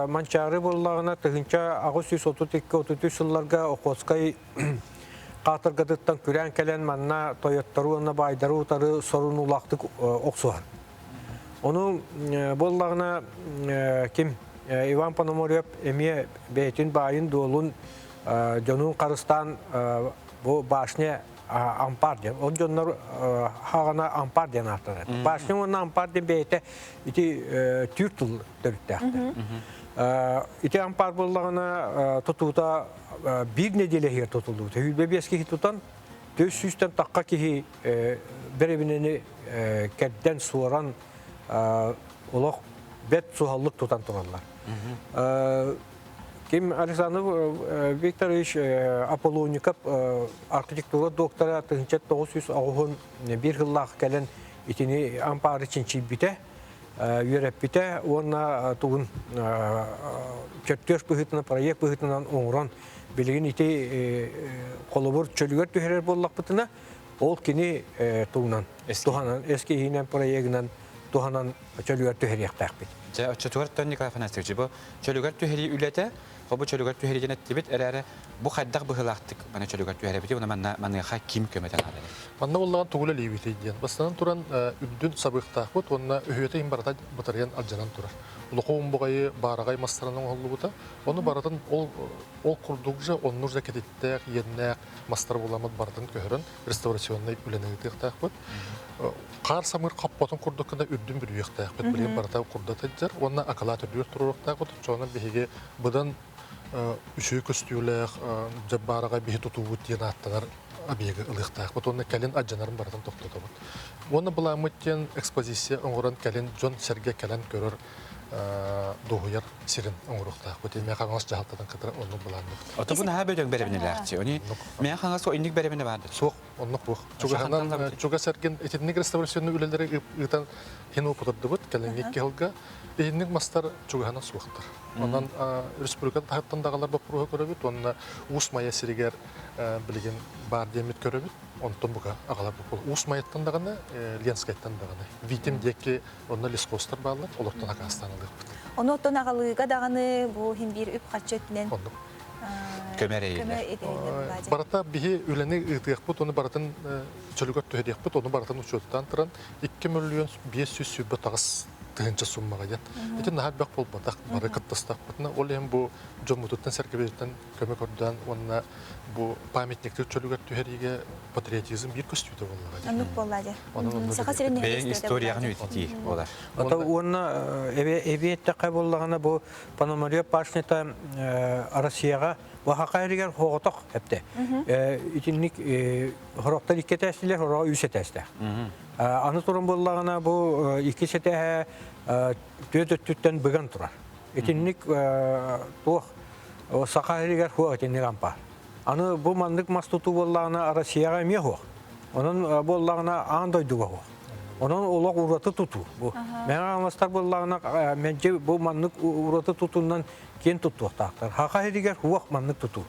Манчаары буоллаҕына 1832-33 сылларга Охотскай хаатыргатыттан күрээн кэлэн манна тойоттору уонна баайдары утары сорунуулаахтык охсуһар. Ону буоллаҕына ким Иван Пономарев эмиэ бэйэтин баайын-дуолун дьонун харыстаан бу башня ампаар диэн. Ол дьоннор хаҕана ампаар диэн ааттанар. Башня уонна ампаар диэн бэйэтэ ити түүр тыл төрүттээхтэр. Ити ампаар буоллаҕына тутуута биир нэдиэлэ иһигэр тутуллубут. Сүүрбэ биэс киһи тутан, төс сүүстэн тахха киһи бэрэбинэни кэрдэн, суоран олох бэрт суһаллык тутан тураллар. Ким Александр Викторович Аполлоников архитектура доктора 1981 сыллаах кэлэн итини ампаары чинчийбитэ, үөрэппитэ уонна тугун чертеж быһыытынан, проект быһыытынан оҥорон билигин ити холобур чөлүгэр түһэрэр буоллахпытына, ол кини тугунан туһанан эскиһинэн проегынан туһанан чөлүгэр түһэриэхтээхпит. Дьэ, оччотугар тон Николай Афанасьевич, бу чөлүгэр түһэрии үлэтэ, бу чөлүгэр түһэрии диэн эттибит эрээри, бу хайдах быһыылаахтык маны чөлүгэр түһэрэбитий уонна манна маныаха ким көмөтө наада? Манна буоллаҕын тугу үлэлиибитий диэн. Бастатан туран, үрдүн сабыахтаахпыт уонна өһүөтэ иһин барыта батарыйан алдьанан турар. Улахан умбаҕайы баараҕай мастарынан оҥоһуллубута. Ону барытын ол ол курдук же оннук же кэтиттээх, иэннээх мастар буламмыт барытын көһөрөн реставрационнай үлэни ыытыахтаахпыт. Хаар самыыр хоппотун курдук гына үрдүн бүрүйүөхтээхпит. Билигин барыта курдат сылдьар уонна акылаат үрдүгэр туруоруохтаахпыт. Оччоҕуна биһиги быдан үчүгэй көстүүлээх дьаббаараҕай биһи тутуубут диэн ааттанар объегы ылыахтаахпыт уонна кэлин алдьанарын барытын тохтотобут. Уонна былааммыт диэн экспозиция оҥорон кэлин дьон-сэргэ кэлэн көрөр дуоһуйар сирин оҥоруохтаахпыт. Мэ Хаҥалас дьаһалтатын кытары оннук былаанныбыт. Ото бу наһаа бөдөҥ бэрэбинэлээхчи. Они Мэ Хаҥалас инник бэрэбинэ баар. Суох, оннук буох. Чугаһынан чугас эргин итинник реставрационный үлэлэри ыытан хин опытырдыбыт кэлиҥҥи икки сылга. Итинник мастар чугаһынан суохтар. Онон республика таһыттан даҕалар боппуруоһу көрөбүт уонна Уус Майа сиригэр билигин баар диэммит көрөбүт. Онтон бука аҕалар боппуруос. Уус Майаттан даҕаны, Ленскайтан даҕаны. Витим диэки Онно лесхозтар бааллар, олортон акаастаан ылыахпыт. Ону оттон аҕалыыга даҕаны бу иһин биир үп-харчы өттүнэн Оннук. Көмө эрэйиллэр. Барыта биһи үлэни ыытыахпыт, ону барытын чөлүгэр түһэриэхпит, ону барытын учуоттаан туран 2 мөлүйүөн 528 тыһыынча суммаҕа диэн. Ити наһаа элбэх буолбатах, бары кыттыстахпытына, ол иһин бу дьоммутуттан, сэргэбититтэн көмө көрдөөн уонна бу памятниктар чөлүгэр түһэриигэ патриотизм биир көстүүтэ буоллаҕа дии. Оннук буолла дии. Саха сирин Бэйэҥ историяҕын үйэтитии буолар. Ото уонна эбии эттэххэ буоллаҕына бу Пономарев башнята Россияҕа Вахака эригэр хоҕотох эпте. Итинник хорохтор икки этээстилэр, хороҕо үс этээстээх. Аны туран буоллаҕына бу иккис этээһэ түөрт өттүттэн быган турар. Итинник туох Саха сиригэр суох итинник ампаар. Аны бу маннык мас тутуу буоллаҕына Россияҕа эмиэ суох. Онон буоллаҕына аан дойдуга суох. Онон олох ураты тутуу бу. Мэҥэ Хаҥаластар буоллаҕына мэлдьи бу маннык ураты тутуунан киэн туттуохтаахтар. Саха сиригэр суох маннык тутуу.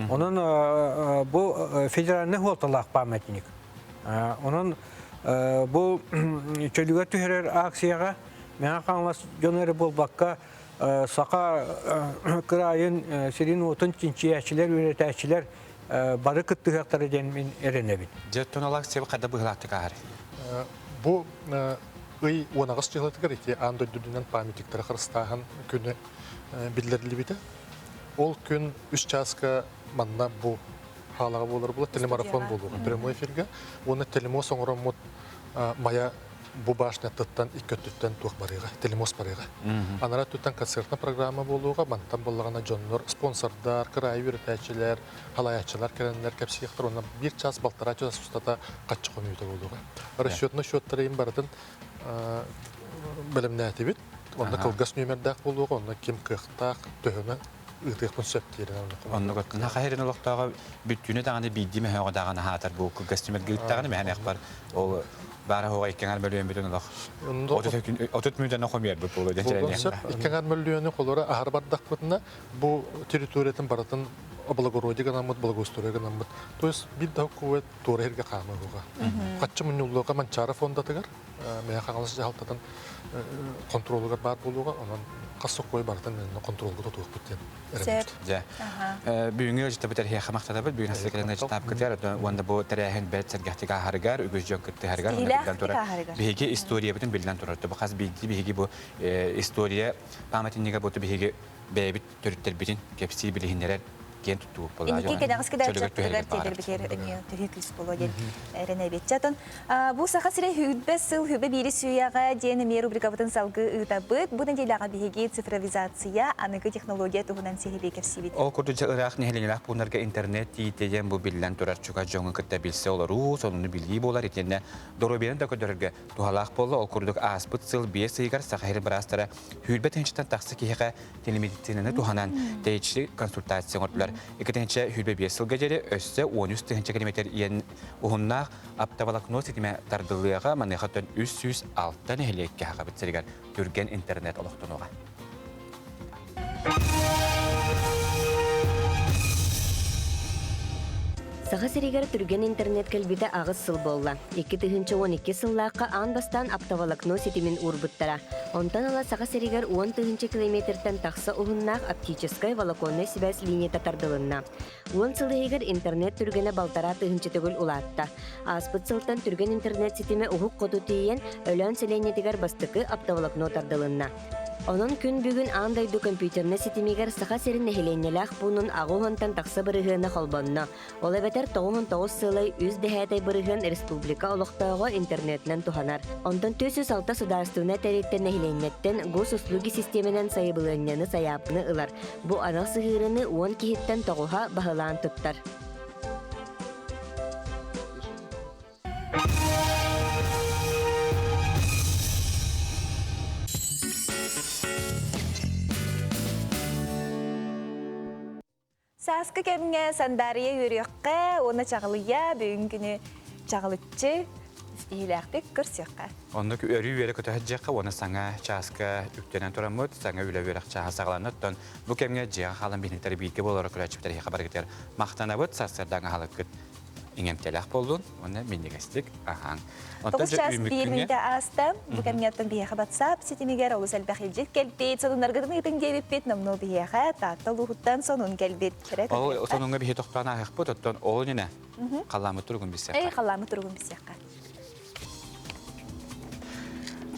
Онон бу федеральнай суолталаах памятник. Онон бу чөлүгэр түһэрэр акцияҕа Мэҥэ Хаҥалас дьоно эрэ буолбакка саха кыраайын сирин-уотун чинчийээччилэр, үөрэтээччилэр бары кыттыһыахтара диэн мин эрэнэбин. Дьэ, оттон ол акция хайдах быһыылаахтык ааһар? Бу ый уонаҕас дьыалатыгар ити аан дойду үрдүнэн памятниктары харыстааһын күнэ биллэриллибитэ. Ол күн үс чааска манна бу хаалаҕа буолар буола телемарафон буолуоҕа прямой эфиргэ уонна телемост оҥороммут Майа бу башняттыттан икки өттүттэн туох барыаҕа, телемост барыаҕа. Анараа өттүттэн концертная программа буолуоҕа, мантан буоллаҕына дьоннор, спонсордар, кыраайы үөрэтээччилэр, халайааччылар кэлэннэр кэпсиэхтэр уонна биир час, балтараа час устата хаччы хомуйуута буолуоҕа. Расчетный счеттары им барытын бэлэмнээтибит. Онно кылгас нүөмэрдээх буолуоҕа, онно ким кыахтаах, төһөнө ыытыахпын сөп диирин Оннук өттүн хаһырын олохтооҕо бүттүүнэ даҕаны биирдии мөһөөҕө даҕаны аһаатар бу кылгас түмэлгэ ыыттаҕына мэһэн эхпар ол баара хоҕа иккэҥэр мөлүйүөн бүтүн олох отут мүнүүтэн хомуйарбыт буолуо диэн сөп иккэҥэр мөлүйүөнү холоро аһар бардахпытына бу территориятын барытын облагородие гынаммыт, благоустройство гынаммыт. То есть биир да куэт туора иһиргэ хаамыһыга. Хаччы мунньуллуга Манчаары фондатыгар, Мэйэ Хаҥалас дьаһалтатын контролугар баар буолуоҕа, онон хас сокуой барытын контролга тутуохпут диэн эрэнэбит. Дьэ. Бүгүҥҥү ыалдьыттарбыт эһиэхэ махтанабыт. Бүгүн хасыгынан ыалдьыттаабыккытыгар уонна бу тэрээһин бэрт сэргэхтик ааһарыгар, үгүс дьон кыттыһарыгар уонна биллэн турар биһиги историябытын биллэн турар. Бу хас биирдии биһиги бу история памятнига бу биһиги бэйэбит төрүттэрбитин кэпсии билиһиннэрэр киэн туттубут буолла. Инники кэнэҕэс кэдээччэттэригэр тиэрдэрбитигэр эмиэ төһүү күүс буолуо диэн эрэнэбит. Чатын бу Саха сирэ сүүрбэ сыл хүбэ биири сүүйэҕэ диэн эмиэ рубрикабытын салгыы ыытабыт. Бу нэдиэлэҕэ биһиги цифровизация, аныгы технология туһунан сиһилии кэпсиибит. Ол курдук дьэ ыраах нэһилиэнньэлээх пууннарга интернет тиийдэ диэн бу биллэн турар чугас дьоҥҥо кытта билсэ олоруу, сонуну билии буолар итиэннэ доруобуйаны да көрдөрөргө туһалаах буолла. Ол курдук ааспыт сыл 5 ыйыгар Саха сирин быраастара сүүрбэ тыһыынчаттан тахса киһиэхэ телемедицинаны туһанан тэйиччи консультация оҥордулар. 2 сүүрбэ сылга диэри өссө 13 тыһыынча километр иэн уһуннаах оптоволокно ситимэ тардыллыаҕа, маныаха 306 нэһилиэккэ Сахабыт сиригэр түргэн интернет олохтонуоҕа. Саха сиригэр түргэн интернет кэлбитэ аҕыс сыл буолла. 2012 сыллаахха аан бастаан оптоволокно ситимин уурбуттара. Онтон ыла Саха сиригэр 10 тыһыынча километртэн тахса уһуннаах оптическай волоконнай сибээс линията тардылынна. 10 сыл иһигэр интернет түргэнэ балтараа тыһыынча төгүл улаатта. Ааспыт сылтан түргэн интернет ситимэ уһук хоту тиийэн, Өлөөн сэлиэнньэтигэр бастакы оптоволокно тардылынна. Онон күн бүгүн аан дойду компьютернай ситимигэр Саха сирин нэһилиэнньэлээх пуунун 80-тан тахса бырыһыана холбонно. Ол эбэтэр 99 сыалай үс дэһээтэй бырыһыан республика олохтооҕо интернетинэн туһанар. Онтон 406 судаарыстыбаннай тэрилтэ нэһилиэнньэттэн госуслуги систиэмэнэн сайабылыанньаны сайаапканы ылар. Бу анал сыһыарыны 10 киһиттэн тоҕуһа баһылаан туттар. Сааскы кэмҥэ сандаарыйа үөрүөххэ уонна чаҕылыйа бүгүн күнү чаҕылыччы истиһиилээхтик көрсүөххэ. Оннук өрүү үөрэ көтө сылдьыахха уонна саҥа чааска үктэнэн тураммыт, саҥа үлэ үөрэх чааһа саҕаланна. Оттон бу кэмҥэ дьиэҕэ хаалан биһиниктэр бииргэ буолар көрөөччүбүтэр эһиэхэ барыгытыгар махтанабыт. Сарсыардаҥ аһылыккыт иҥэмтэлээх буоллун уонна минньигэстик аһааҥ. Тоҕус чаас биир мүнүүтэ ааста. Бу кэмҥэ оттон биһиэхэ WhatsApp ситимигэр олус элбэх илдьит кэлбит. Сонуннаргытын ыытыҥ диэбиппит. Номнуо биһиэхэ Таатта улууһуттан сонун кэлбит. Ол сонуҥҥа биһи тохтоон ааһыахпыт. Оттон ол иннинэ халлааммыт туругун билсиэххэ. Эй, халлааммыт туругун билсиэххэ.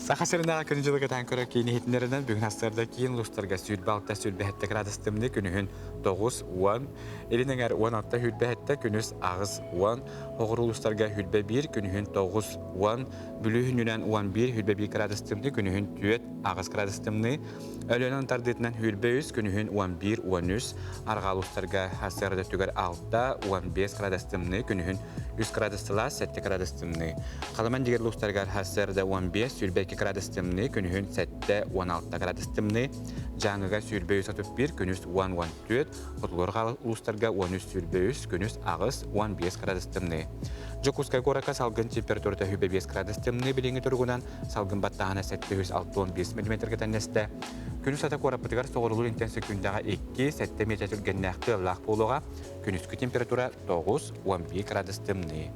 Саха сиринээҕи күн дьылы кэтээн көрөр киин иһитиннэринэн бүгүн сарсыарда киин улуустарга 26-27 градус тымныы күнүһүн 9-10, илин эҥэр 16-27, күнүс 8-10, оҕур улуустарга 21, күнүһүн 9-10, Бүлүү күнүнэн 11-21 градус тымныы, күнүһүн 4-8 градус тымныы, Өлөөнөн тардыытынан 23, күнүһүн 11-13, арҕаа улуустарга сарсыарда өттүгэр 6-15 градус тымныы, күнүһүн 3 градус сылаас, 7 градус тымныы. Халыман дигэр улуустарыгар сарсыарда 15, 22 градус тымныы, күнүһүн 7-16 градус тымныы. Дьааҥыга 23-31, күнүс 10-14, хотугу улуустарга 13-23, күнүс 8-15 градус тымныы. Дьокуускай куоракка салгын температурата 25 градус тымныы билиҥҥи туругунан салгын баттааһына 765 мм тэннэстэ. Күнүс ата куораппытыгар соҕурулуур интэн секүндэҕэ 2-7 метр түргэннээх тыаллаах буолуоҕа. Күнүскү температура 9-11 градус тымныы.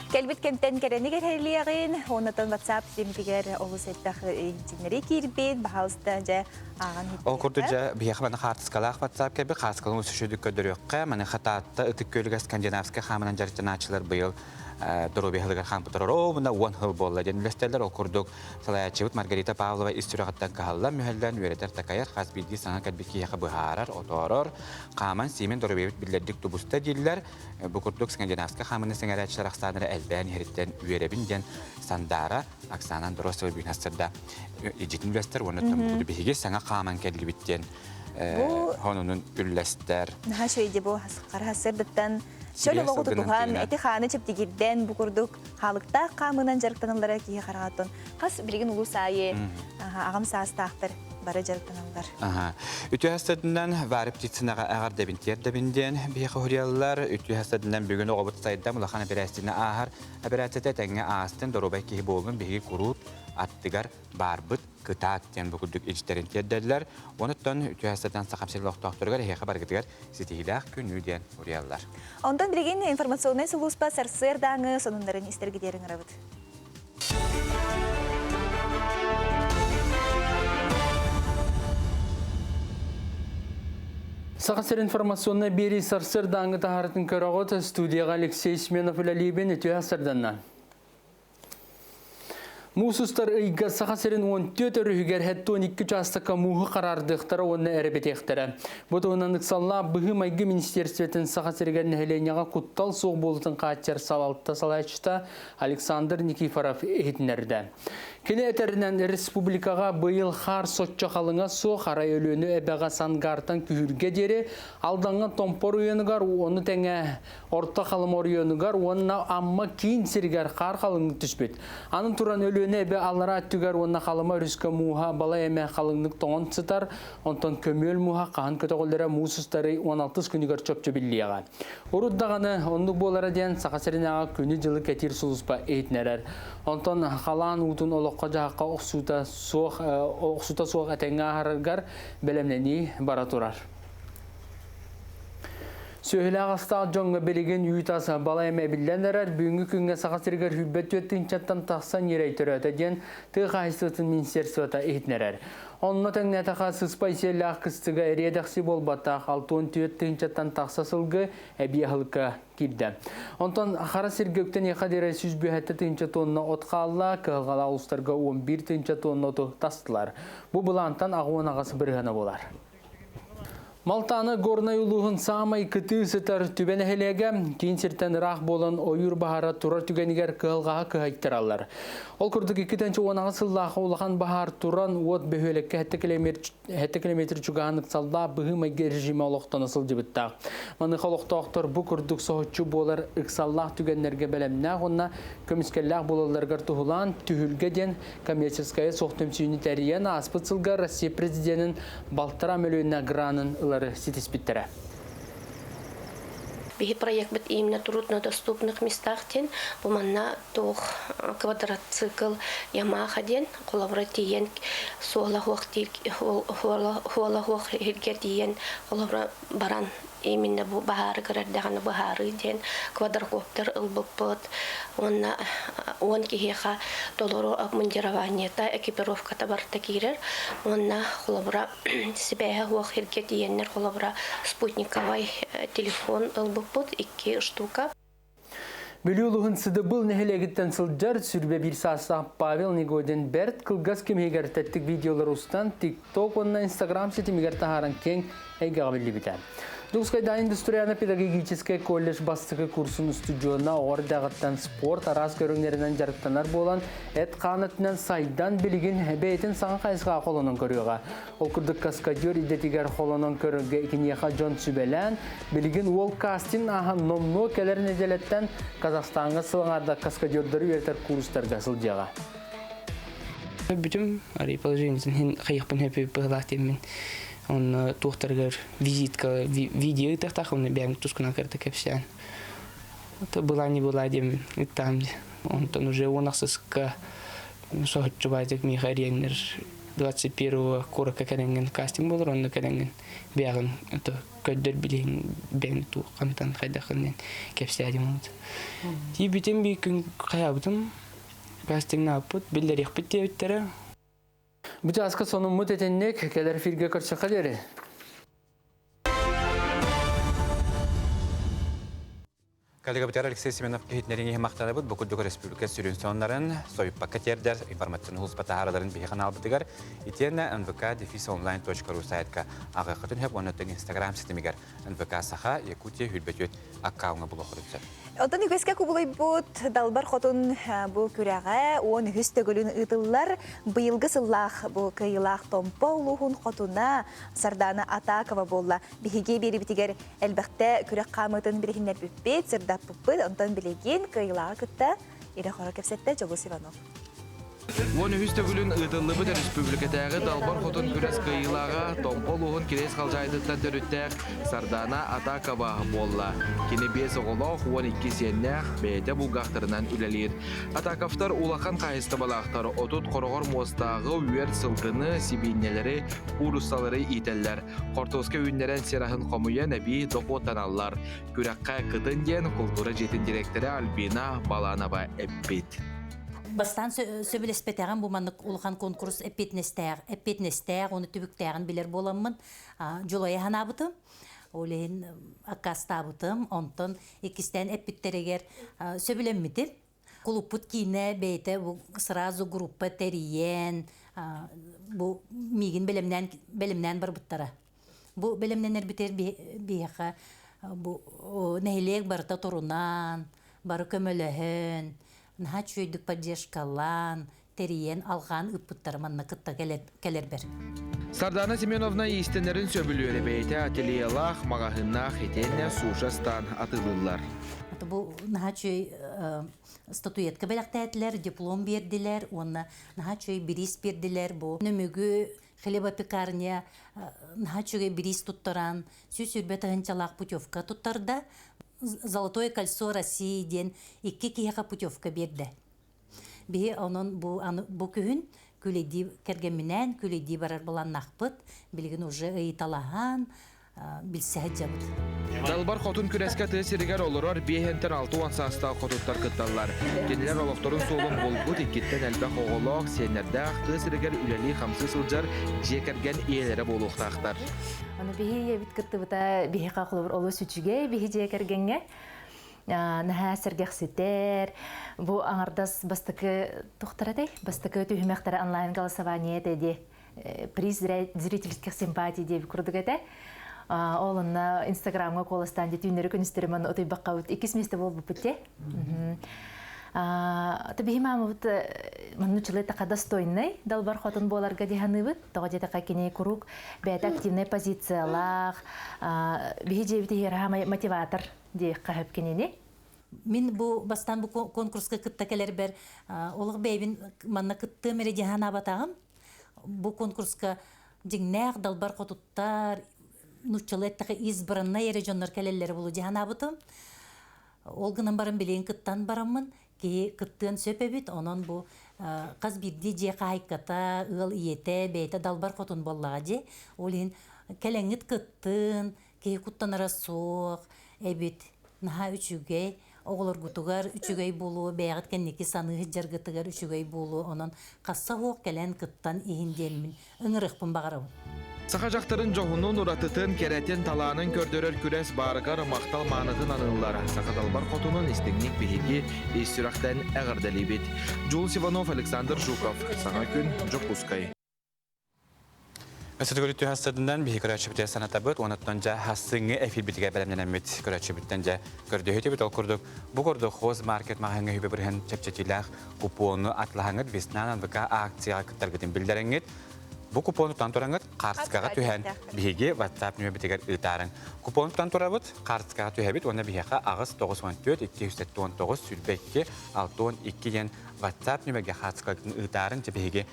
Кэлбит кэмтэн кэрэни кэрэһилиэҕин, оннотон WhatsApp ситимигэр олус элбэх иһитиннэрии киирбит, баһаалыста дьэ ааҕан Ол курдук дьэ биһиэхэ маны хаартыскалаах WhatsApp кэлбит, хаартыскаларын үчүгүйдүк көрдөрүөххэ, маны Таатта Ытык Күөлүгэр скандинавскай хаамынан дьарыктанааччылар быйыл доруобуйа сылыгар хаампыттар ровно 10 сыл буолла диэн үллэстэллэр. Ол курдук салайааччыбыт Маргарита Павлова ис сүрэҕиттэн кыһаллан, мүһэллэн үөрэтэр-такайар, хас биирдии саҥа кэлбит киһиэхэ быһаарар, отоорор, хааман сиимэн доруобуйабыт биллэрдик тубуста дииллэр. Бу курдук скандинавскай хаамыыны сэҥээрээччилэр ахсааннара элбээн иһэриттэн үөрэбин диэн Сандаара Оксана Андросова бүгүн сырда илдьитин үллэстэр уонна биһиги саҥа хааман кэллибит диэн хонунун үллэстэр. Наһаа үчүгэй бу хара сырдыттан чөл олоҕу тутуһан, эти-хааны чэбдигирдэн бу курдук хаалыктаах хаамыынан дьарыктаналлара киһи хараҕаттан хас билигин улуус аайы аҕам саастаахтар. бары дьарыктаналлар. Аха. Үтүө хастатынан Варя Птицынаҕа эҕэрдэбин тиэрдэбин диэн биһиэхэ уһуйаллар. Үтүө хастатынан бүгүн оҕобут сайдам улахан эпэрээссийэни ааһар. Операцията этэҥҥэ аастын, доруобай киһи буоллун, биһиги куруут аттыгар баарбыт, кытаат диэн бу курдук илдьиттэрин тиэрдэллэр. Онуттан үтүө хастатынан Сахам сирин олохтоохторугар эһиэхэ барыгытыгар ситиһиилээх күнүү диэн уруйаллар. Онтон билигин информационнай сулууспа сарсыардааҥы сонуннарын истэргитигэр ыҥырабыт. Саха сир информационнай биэрии сарсыардааҥы таһаарытын көрөҕүт. Студияҕа Алексей Семенов үлэлиибин. Үтүө сарсыарданнан. Муус устар ыйга Саха сирин 14 өрүһүгэр 72 учаастакка мууһу хараардыахтара уонна эрэбитиэхтэрэ. Бу туһунан ыксаллаах быһыы-майгы министиэристибэтин Саха сиригэр нэһилиэнньэҕэ куттал суох буолуутун хааччыйар салалта салайааччыта Александр Никифоров иһитиннэрдэ. Кини этэринэн, республикаҕа быйыл хаар соччо халыҥа суох, арай Өлүөнү эбэҕэ Сангаартан Күһүүргэ диэри, Алдаҥҥа Томпор уйанугар, ону тэҥэ Орто Халыма оройуонугар уонна Амма киин сиригэр хаар халыҥнык түспүт. Аны туран Өлүөнэ эбэ аллараа өттүгэр уонна Халыма өрүскэ мууһа балай эмэ халыҥнык тоҥон сытар, онтон көмүөл мууһа хаһан көтөҕүллэрэ муус устарый 16 күнүгэр чопчу биллиэҕэ. Урут даҕаны оннук буолара диэн Саха сиринээҕи күнү-дьылы кэтиир сулууспа иһитиннэрэр. Онтон халаан уутун олоххо-дьаһахха охсуута суох, охсуута суох этэҥҥэ ааһарыгар бэлэмнэнии бара турар. Сүөһүлээх астаах дьоҥҥо билигин үүт ас балай эмэ эбиллэн эрэр. Бүгүҥҥү күҥҥэ Саха сиригэр сүүрбэ түөрт тыһыынчаттан тахса ньирэй төрөөтө диэн тыа хаһаайыстыбатын министерствота иһитиннэрэр. Онно тэҥнээтэхэ, сыспай сиэллээх кыстыга эриэ-дэхси буолбатах, 64 тыһыынчаттан тахса сылгы эбии аһылыкка киирдэ. Онтон хара сиргэ үктэниэхэ диэри 107 тыһыынча тонна от хаалла, кыһалҕалаах улуустарга 11 тыһыынча тонна оту тастылар. Бу былаантан 88 бырыһыана буолар. Малтааны Горнай улууһун саамай кытыы сытар Түбэ нэһилиэгэ киин сиртэн ыраах буолан ойуур баһаара турар түгэнигэр кыһалҕаҕа кыһайтараллар. Ол курдук 2018 сыллаах улахан баһаар туран уот бөһүөлэккэ 7 километр чугаһын ыксаллаах быһыы-майгы режимэ олохтоно сылдьыбыттаах. Маныаха олохтоохтор бу курдук соһуччу буолар ыксаллаах түгэннэргэ бэлэмнээх уонна көмүскэллээх буолалларыгар туһулаан түһүлгэ диэн коммерческайа суох түмсүүнү тэрийэн ааспыт сылга Россия президенин балтараа мөлүйүөннээх гранын ылары ситиспиттэрэ. Биһи проектбыт именно труднодоступных местах диэн бу манна туох квадроцикл Ямаха диэн холобура тиийэн суола суох хуола суох иһиргэ тиийэн холобура баран именно бу баһаары көрөрдөҕүнэ быһаарыы диэн квадрокоптер ылбыппыт уонна уон киһиэхэ толору обмундированиета экипировката барыта киирэр уонна холобура сибээһэ суох сиргэ тиийэннэр холобура спутниковай телефон ылбыппыт икки штука. Бүлүү улууһун Сыдыбыл нэһилиэгиттэн сылдьар сүрбэ биир саастаах Павел Негодин бэрт кылгас кэмигэр тэттик видеолары устан TikTok уонна Instagram ситимигэр таһааран киэҥ эйгэҕэ биллибитэ. Дьокуускайдааҕы индустриально-педагогическай колледж бастакы курсун устудьуона оҕо эрдэҕиттэн спорт араас көрүҥнэринэн дьарыктанар буолан, эт-хаан өттүнэн сайдан билигин бэйэтин саҥа хайысхаҕа холонон көрүөҕэ. Ол курдук каскадер идэтигэр холонон көрөргө итиниэхэ дьон сүбэлээн, билигин уол кастинг ааһан номнуо кэлэр нэдиэлэттэн Казахстаҥҥа сыл аҥаарда каскадердары үөрэтэр курстарга сылдьыаҕа. Бүтүм арый положениетын иһин хайыахпын сөпүй быһылаах диэммин онно туохтарыгар визитка видео ыытыахтаах онно бэйэм тускунан кытта кэпсээн была не была диэммин ыттаам онтон уже уон ахсыска соһуччу баайдык миэхэ эриэннэр 21 куоракка кэлэҥҥин кастинг буолар онно кэлэҥҥин бэйэҕин көрдөр билиһин бэйэҥ туоххантан хайдаххын диэн кэпсээтим тиийбитим биир күн хайаабытым кастиҥнаабыппыт биллэриэхпит диэбиттэрэ. Бу чааска сонуммут этинник кэлэр эфиргэ көрсөххө диэри. Коллегабытыгар Алексей Семенов иһитиннэриҥ иһин махтанабыт. Бу курдук республика сүрүн сонуннарын сойуппакка тиэрдэр информационнай улууспа таһаараларын биһи ханаалбытыгар итиэннэ нвк дефис онлайн.ру сайтка ааҕыаххытын сөп уонна Инстаграм ситимигэр НВК Саха Якутия хүрбэтүөт аккауҥҥа булуоххутун сөп. Оттон үгэскэ кубулуйбут Далбар Хотун бу күрэҕэ 13 төгүлүн ыытыллар. Быйылгы сыллаах бу кыайыылаах Томпо улууһун хотуна Сардаана Атакова буолла. Биһиги биэрибитигэр элбэхтэ күрэх хаамыытын билиһиннэрбиппит, сырдаппыппыт. Онтон билигин кыайыылааҕы кытта ирэ-хоро кэпсэттэ Дьулус Иванов. 13 төгүлүн ыытыллыбыт өрөспүүбүлүкэтээҕи Далбар Хотун күрэс кыайыылааҕа Томпо улууһун Кириэс Халдьаайытыттан төрүттээх Сардаана Атакова буолла. Кини биэс оҕолоох, 12 сиэннээх, бэйэтэ булгаахтарынан үлэлиир. Атаковтар улахан хаһаайыстыбалаахтар, 30 хороҕор муостааҕы үөр сылгыны, сибиинньэлэри, кууруссалары иитэллэр. Хортуоска үүннэрэн сир аһын хомуйан эбии дохуоттаналлар. Күрэххэ кытын диэн култуура дьиэтин дириэктэрэ Альбина Баланова эппит. Бастаан сөбүлэспэтэҕим бу маннык улахан конкурс эппиэтинэстээх, эппиэтинэстээх, уонна түбүктээҕин билэр буоламмын дьулайа санаабытым. Ол иһин аккаастаабытым. Онтон иккистээн эппиттэригэр сөбүлэммитим. Кулуппут киинэ бэйэтэ бу сразу группа тэрийэн бу миигин бэлэмнээн бэлэмнээн барбыттара. Бу бэлэмнэнэрбитигэр биһиэхэ бу нэһилиэк барыта турунан, бары көмөлөһөн, наһаа үчүгэйдик поддержкалаан, тэрийэн, алҕаан ыыппыттара манна кытта кэлэрбэр. Сардаана Семеновна иистэнэрин сөбүлүүр бэйэтэ ательелаах, маҕаһыыннаах итиэннэ суша стан атыылыыллар. Бу наһаа үчүгэй статуэтка бэлэхтээтилэр, диплом биэрдилэр уонна наһаа үчүгэй бириис биэрдилэр. Бу нөмүгү хлебопекарня наһаа үчүгэй бириис туттаран, 120 тыһыынчалаах путевка туттарда. Золотое кольцо России диэн икки киһиэхэ путевка биэрдэ. Биһи онон бу, бу күһүн күлэйдии кэргэмминээн күлэйдии барар былааннаахпыт. Билигин уже ыйыталаһан, билсэ сылдьабыт. Далбар хотун күрэскэ тыа сиригэр олорор биэһэнтэн 60 саастаах хотуттар кытталлар. Кинилэр олохторун суолун булбут иккиттэн элбэх оҕолоох, сиэннэрдээх тыа сиригэр үлэлии-хамсыы сылдьар дьиэ кэргэн ийэлэрэ буолуохтаахтар. Аны биһи ийэбит кыттыбыта биһиэхэ холобур олус үчүгэй биһи дьиэ кэргэҥҥэ наһаа сэргэхситэр. Бу аҥардас бастакы тухтаратай бастакы түһүмэхтэрэ онлайн голосование этэ дии приз зрительских симпатий диэбит курдук этэ. Ол онно Инстаграмҥа куоластаан дии түүннэри күнүстэри манна утуйбаккабыт иккис миэстэ буолбуппут дии. Биһи маамабыт манну чылай таха достойный далбар хотун буоларга дии саныыбыт. Тоҕо диэтэххэ кини куруук бэйэтэ активнай позициялаах, биһи дьиэбит иһиэхэ мотиватор диэххэ сөп кинини. Мин бу бастаан бу конкурска кытта кэлэрбэр олох бэйэбин манна кыттыам эрэ дии санаабатаҕым. Бу конкурска дьиҥнээх далбар хотуттар, нууччалыы эттэххэ избраннай эрэ дьоннор кэлэллэрэ буолуо дии санаабытым. Ол гынан баран билигин кыттан бараммын, киһи кыттыан сөп эбит. Онон бу хас биирдии дьиэ хаһаайката, ыал ийэтэ, бэйэтэ далбар хотун буоллаҕа дии. Ол иһин кэлэҥҥит кыттын, киһи куттанара суох эбит. Наһаа үчүгэй, оҕолоргутугар үчүгэй буолуо, бэйэҕит кэнники саныы сылдьаргытыгар үчүгэй буолуо. Онон хасса суох кэлэн кыттан иһин диэммин ыҥырыахпын баҕарабын. Саха дьахтарын дьоһунун, уратытын, кэрэтин, талаанын көрдөрөр күрэс баарыгар махтал маанытын аныыллар. Саха далбар хотунун истиҥник биһиги ис сүрэхтэн эҕэрдэлиибит. Джулс Иванов, Александр Жуков. Саҥа күн, Дьокуускай. Өссө төгүл түһастырдынан биһи көрөөччүбүтэ санатабыт, онуттан дьэ хассыҥҥы эфирбитигэр бэлэмнэнэммит көрөөччүбүттэн дьэ көрдөһүтүбүт. Ол курдук, бу курдук Хозмаркет маҕаһыыҥҥа үбэ бырыһын чэпчэтиилээх купону атлаһаҥҥыт Весна НВК акцияҕа кыттаргытын биллэрэҥҥит, бу купону тутан тураҥҥыт хаартыскаҕа түһэн биһиги WhatsApp нүөмэрбитигэр ыытаарыҥ. Купону тутан турабыт, хаартыскаҕа түһэбит уонна биһиэхэ 8 94 279 22 62 диэн WhatsApp нүөмэргэ хаартыскаҕытын ыытаарыҥ. Дьэ биһиги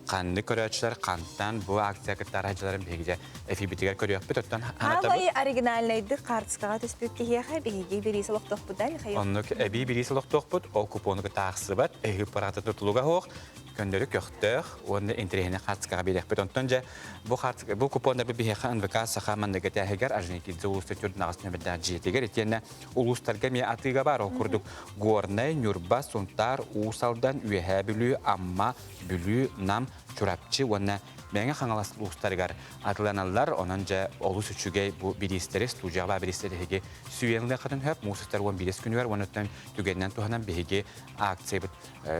ханнык көрөөччүлэр хантан бу акция кыттар дьыларын биһиги эфирбитигэр көрүөхпүт оттон Аамай оригинальнайдык хаартыскаҕа түспүт киһиэхэ биһиги бириис олохтоохпут да Михаил? Оннук эбии бириис олохтоохпут, ол купону кытаахсыбат, эһиги парата тутулуга суох, көннөрү көхтөөх уонна интэриэһинэй хаартыскаҕа биэриэхпит. Онтон дьэ бу хаартыска бу купоннарбыт биһиэхэ НВК Саха манныгы тээһигэр Орджоникидзе улууста төрдүн аҕыс нөмердээх дьиэтигэр итиэннэ улуустарга эмиэ атыыга баар. Ол курдук Горнай, Ньурба, Сунтаар, Уус Алдан, Үөһээ Бүлүү, Амма, Бүлүү, Нам, Чурапчы уонна Мэҥэ Хаҥалас улуустарыгар атыланаллар. Онон дьэ олус үчүгэй бу бириистэри, студияҕа баар бириистэри эһиги сүүйэн ылыаххытын сөп. Муус устар 11 күнүгэр уонна түгэнинэн туһанан биһиги акциябыт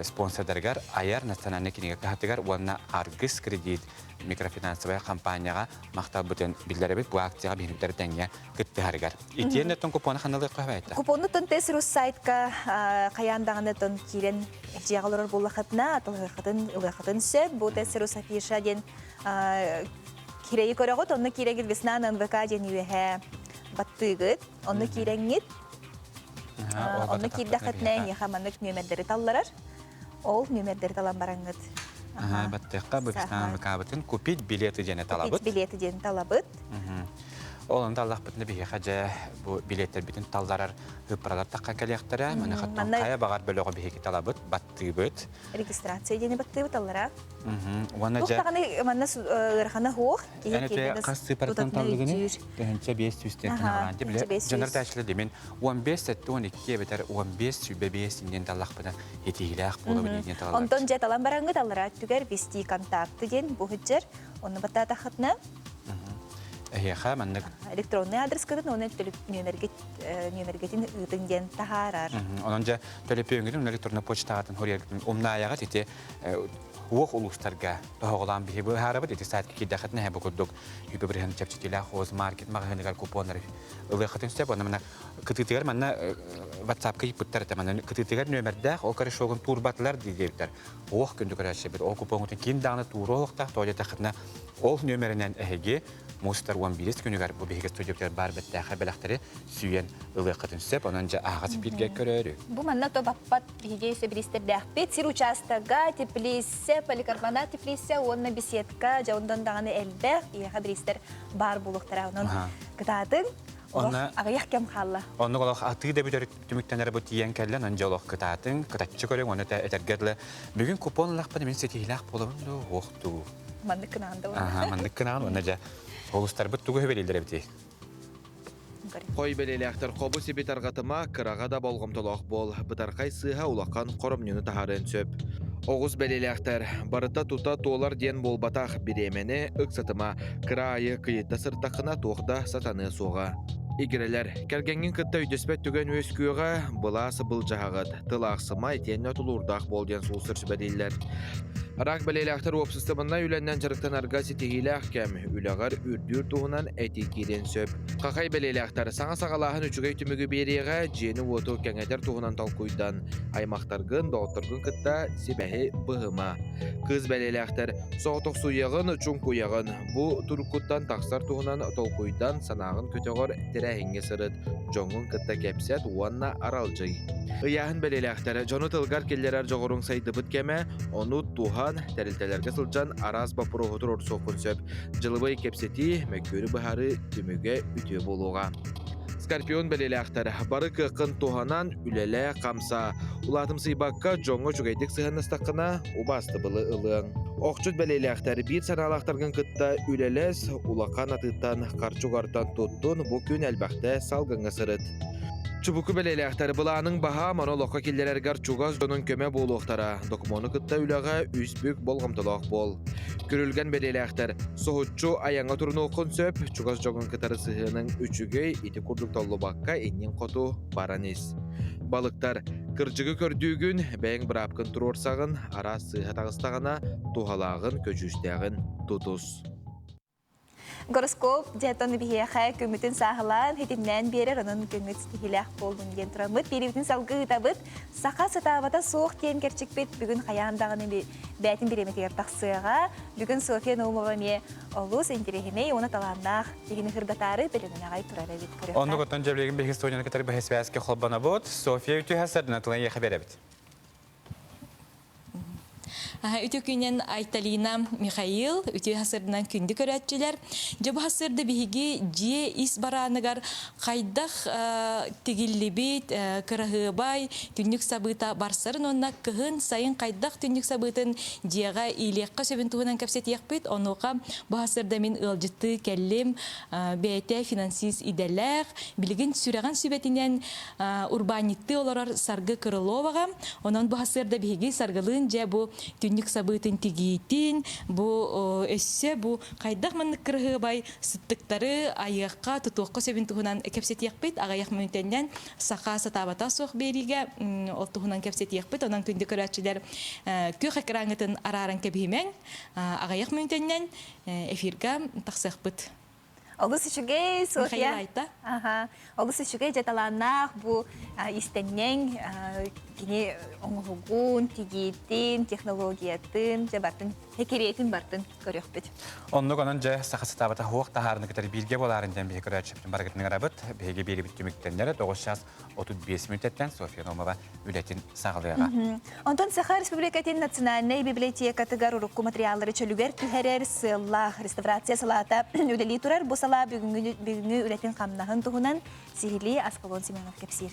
спонсордарыгар Айар национальнай кинигэ кыһатыгар уонна Аргыс кредит микрофинансовай компанияҕа махталбытын биллэрэбит. Бу акцияҕа биһиги тэҥҥэ кыттыһарыгар. Итиэннэ тон купону ханалыахха сөп Купону тон тес рус сайтка хайаан даҕаны тон киирэн дьиэҕэ олорор буоллахытына атылыаххытын ылыаххытын сөп. Бу тес рус афиша диэн кирэйи көрөҕүт, онно киирэгит Весна НВК диэн үөһэ баттыыгыт. Онно киирэҥҥит. Онно киирдэххитинэ эһиэхэ маннык нүөмэрдэри талларар. Ол нүмердери талан бараҥҥыт. Баттыахха быпстаан вкбытын купить билеты диэни талабыт. Купить билеты диэни талабыт. Ол онно аллахпытына биһиэхэ дьэ бу билиэттэрбитин талларар ыппаралар таххан кэлиэхтэрэ. Маны хаттан хайа баҕар бөлөҕү биһиги талабыт, баттыыбыт. Регистрация диэни баттыыбыт аллара. Уонна дьэ даҕаны манна ыарахана суох. Киһи киирдэ хас сыыпараттан таллыгыный? 1500 тэн аҕаан бile дьонор тээчилэ димин 15 12 эбэтэр 15 25 диэн таллахпына этиилээх буолабын диэн талалар. Онтон дьэ талан бараҥҥыт аллара өттүгэр вести контакты диэн бу сылдьар. Онно баттаатаххытына Эһиэхэ маннык электронный адрескытын уонна нүөмэргитин ыытыҥ диэн таһаарар. Онон дьэ төлөпүөҥҥүтүн электронный почтаҕытын хоруйаргытын умнаайаҕыт ити уох улуустарга тоһоҕолоон биһи быһаарабыт ити сайтка киирдэххитинэ эһэ бу курдук үпэ бырыһын чэпчэтиилээх хоз маркет маҕаһыыныгар купоннары ылыаххытын сөп. Онно манна кытыытыгар манна WhatsApp-ка ыйыппыттар этэ. Манна кытыытыгар нүөмэрдээх ол корешогун туурбатылар дии диэбиттэр. Уох күндү көрөөччүбүт ол купоҥҥутун ким даҕаны тууруо уохтаах тоҕо диэтэххитинэ ол нүөмэринэн эһиги мустар 11 күнүгэр бу биһиги студиябытыгар баар бэттээхэй бэлэхтэри сүүйэн ылыаххытын сөп. Онон дьэ аһаҕас эпииргэ көрөөрү. Бу манна то баппат биһиги сөбүлэстэрдээхпит. Сир учаастага, теплиссэ, поликарбонат теплиссэ уонна беседка, дьэ онтон даҕаны элбэх биһиэхэ бириистэр баар буолуохтара. Онон кытаатыҥ, олох аҕыйах кэм хаалла. Оннук олох атыы да бүтэр түмүктэнэр бу тиийэн кэллэ, онон дьэ олох кытаатыҥ, кытаччы көрүҥ, уонна этэргэ дылы бүгүн купон ыллахпына мин ситиһиилээх буолабын дуу, уох дуу. Маннык кынаан да Аха, маннык кынаан уонна дьэ олустарбыт тугу сөбүлүүллэр эбитий? Хой бэлиэлээхтэр хобу сиби тарҕатыма, кыраҕа да болҕомтолоох буол, бытархай сыыһа улахан хоромньуну таһаарыан сөп. Оҕус бэлиэлээхтэр барыта тута туолар диэн буолбатах, бириэмэни ыксатыма, кыра аайы кыйытта сыртаххына туох да сатаныа суоҕа. Игирэлэр, кэргэҥҥин кытта өйдөспөт түгэн үөскүөҕэ, былаас былдьаһаҕыт, тыл аахсыма итиэннэ тулуурдаах буол диэн сулустар сүбэлииллэр. Рак бэлиэлээхтэр уопсастыбаннай үлэннэн дьарыктанарга ситиһиилээх кэм, үлэҕэр үрдүүр туһунан этии киириэн сөп. Хахай бэлиэлээхтэр саҥа саҕалааһын үчүгэй түмүгү биэриэҕэ, дьиэни-уоту кэҥэтэр туһунан толкуйдан, аймахтаргын, доҕотторгун кытта сибэһи быһыма. Кыыс бэлиэлээхтэр соҕотохсуйаҕын, чуҥкуйаҕын, бу туруккуттан тахсар туһунан толкуйдан, санааҕын көтөҕөр тэрээһиҥҥэ сырыт, дьоҥҥун кытта кэпсэт уонна аралдьый. Ыйааһын бэлиэлээхтэр дьону тылгар киллэрэр дьоҕуруҥ сайдыбыт кэмэ, ону туһан, тэрилтэлэргэ сылдьан араас боппуруоһу туруорсуоххун сөп. Дьылыбай кэпсэтии, мөккүөрү быһаарыы түмүгэ үтүө буолуоҕа. Скорпион бэлиэлээхтэр бары кыаххын туһанан үлэлээ, хамсаа. Улаатымсыйбакка дьоҥҥо үчүгэйдик сыһыаннастаххына, убаастабылы ылыаҥ. Охчут бэлиэлээхтэр биир санаалаахтаргын кытта үлэлэс, улахан атыыттан харчы угартан туттун, бу күн элбэхтэ салгыҥҥа сырыт. Чубуку бэлиэлээхтэр былааныҥ баһаам, ону олоххо киллэрэргэр чугас дьонуҥ көмө буолуохтара. Докумуону кытта үлэҕэ үс бүк болҕомтолоох буол. Күрүлгэн бэлиэлээхтэр соһуччу айаҥҥа турунуоххун сөп, чугас дьоҥҥун кытары сыһыаныҥ үчүгэй, ити курдук толлубакка иннин хоту баран ис. Балыктар, кырдьыгы көрдүүгүн, бэйэҥ быраапкын туруорсаҕын, араас сыыһа таҕыстаҕына, туһалааҕын, көдьүүстээҕин тутус. Гороскоп дьэтон биһиэхэ күммүтүн сааһылаан, хитимнээн биэрэр, онон күҥҥүт ситиһиилээх буоллун диэн тураммыт, биэриибитин салгыы ыытабыт. Саха сатаабата суох диэн кэрчикпит бүгүн хайаан даҕаны бээтин бириэмэтигэр тахсыаҕа. Бүгүн Софья Наумова эмиэ олус интэриэһинэй уонна талааннаах киһини сырдатаары бэлэмнэҕэй турар эбит көрүөххэ. Оннук оттон дьэбилигин биһиги студияны кытары бэһис связке холбонобут. Софья үтүө сардына тылын эйиэхэ биэрэбит. Үтүө күнүнэн Айталина Михаил, үтүө сырдынан күндү көрөөччүлэр. Дьэ бу сырды биһиги дьиэ ис барааныгар хайдах тигиллибит кыраһыабай түннүк сабыыта барсарын уонна кыһын сайын хайдах түннүк сабыытын дьиэҕэ иилиэххэ сөбүн туһунан кэпсэтиэхпит. Онуоха бу сырда мин ыалдьыттыы кэллим. Бэйэтэ финансист идэлээх, билигин сүрэҕин сүбэтинэн урбаанньыттыы олорор Саргы Крыловаҕа. Онон бу сарсыарда биһиги Саргылыын дьэ бу түннүк сабыытын тигиитин, бу өссө бу хайдах маннык кыраһыабай сыттыктары айыахха, тутуохха сөбүн туһунан кэпсэтиэхпит. Аҕыйах мүнүүтэннэн саха сатаабата суох биэриигэ ол туһунан кэпсэтиэхпит. Онон күндү көрөөччүлэр күөх экраҥҥытын арааран кэбиһимэҥ. Аҕыйах мүнүүтэннэн эфирга тахсыахпыт. Олус үчүгэй, Софья. Аха. Олус үчүгэй дьэ талааннаах бу истэнньэҥ кини оҥоһугун, тигиитин, технологиятын, дьэ бартын, хекириэтин бартын көрүөхпүт. Оннук онон дьэ саха сатаабата хуох таһаарны кытары бииргэ буолаарын диэн биһи көрөөччүбүтүн барыгытын ыҥырабыт. Биһиги биэрибит түмүктэннэрэ 9 час 35 мүнүүтэттэн Софья Номова үлэтин саҕалыаҕа. Онтон Саха Республикатын национальнай библиотекатыгар урукку материаллары чөлүгэр түһэрэр сыаллаах реставрация салаата үлэлии турар. Бу салаа бүгүҥҥү бүгүҥҥү үлэтин хамнаһын туһунан сиһилии Аскалон Семенов кэпсиир.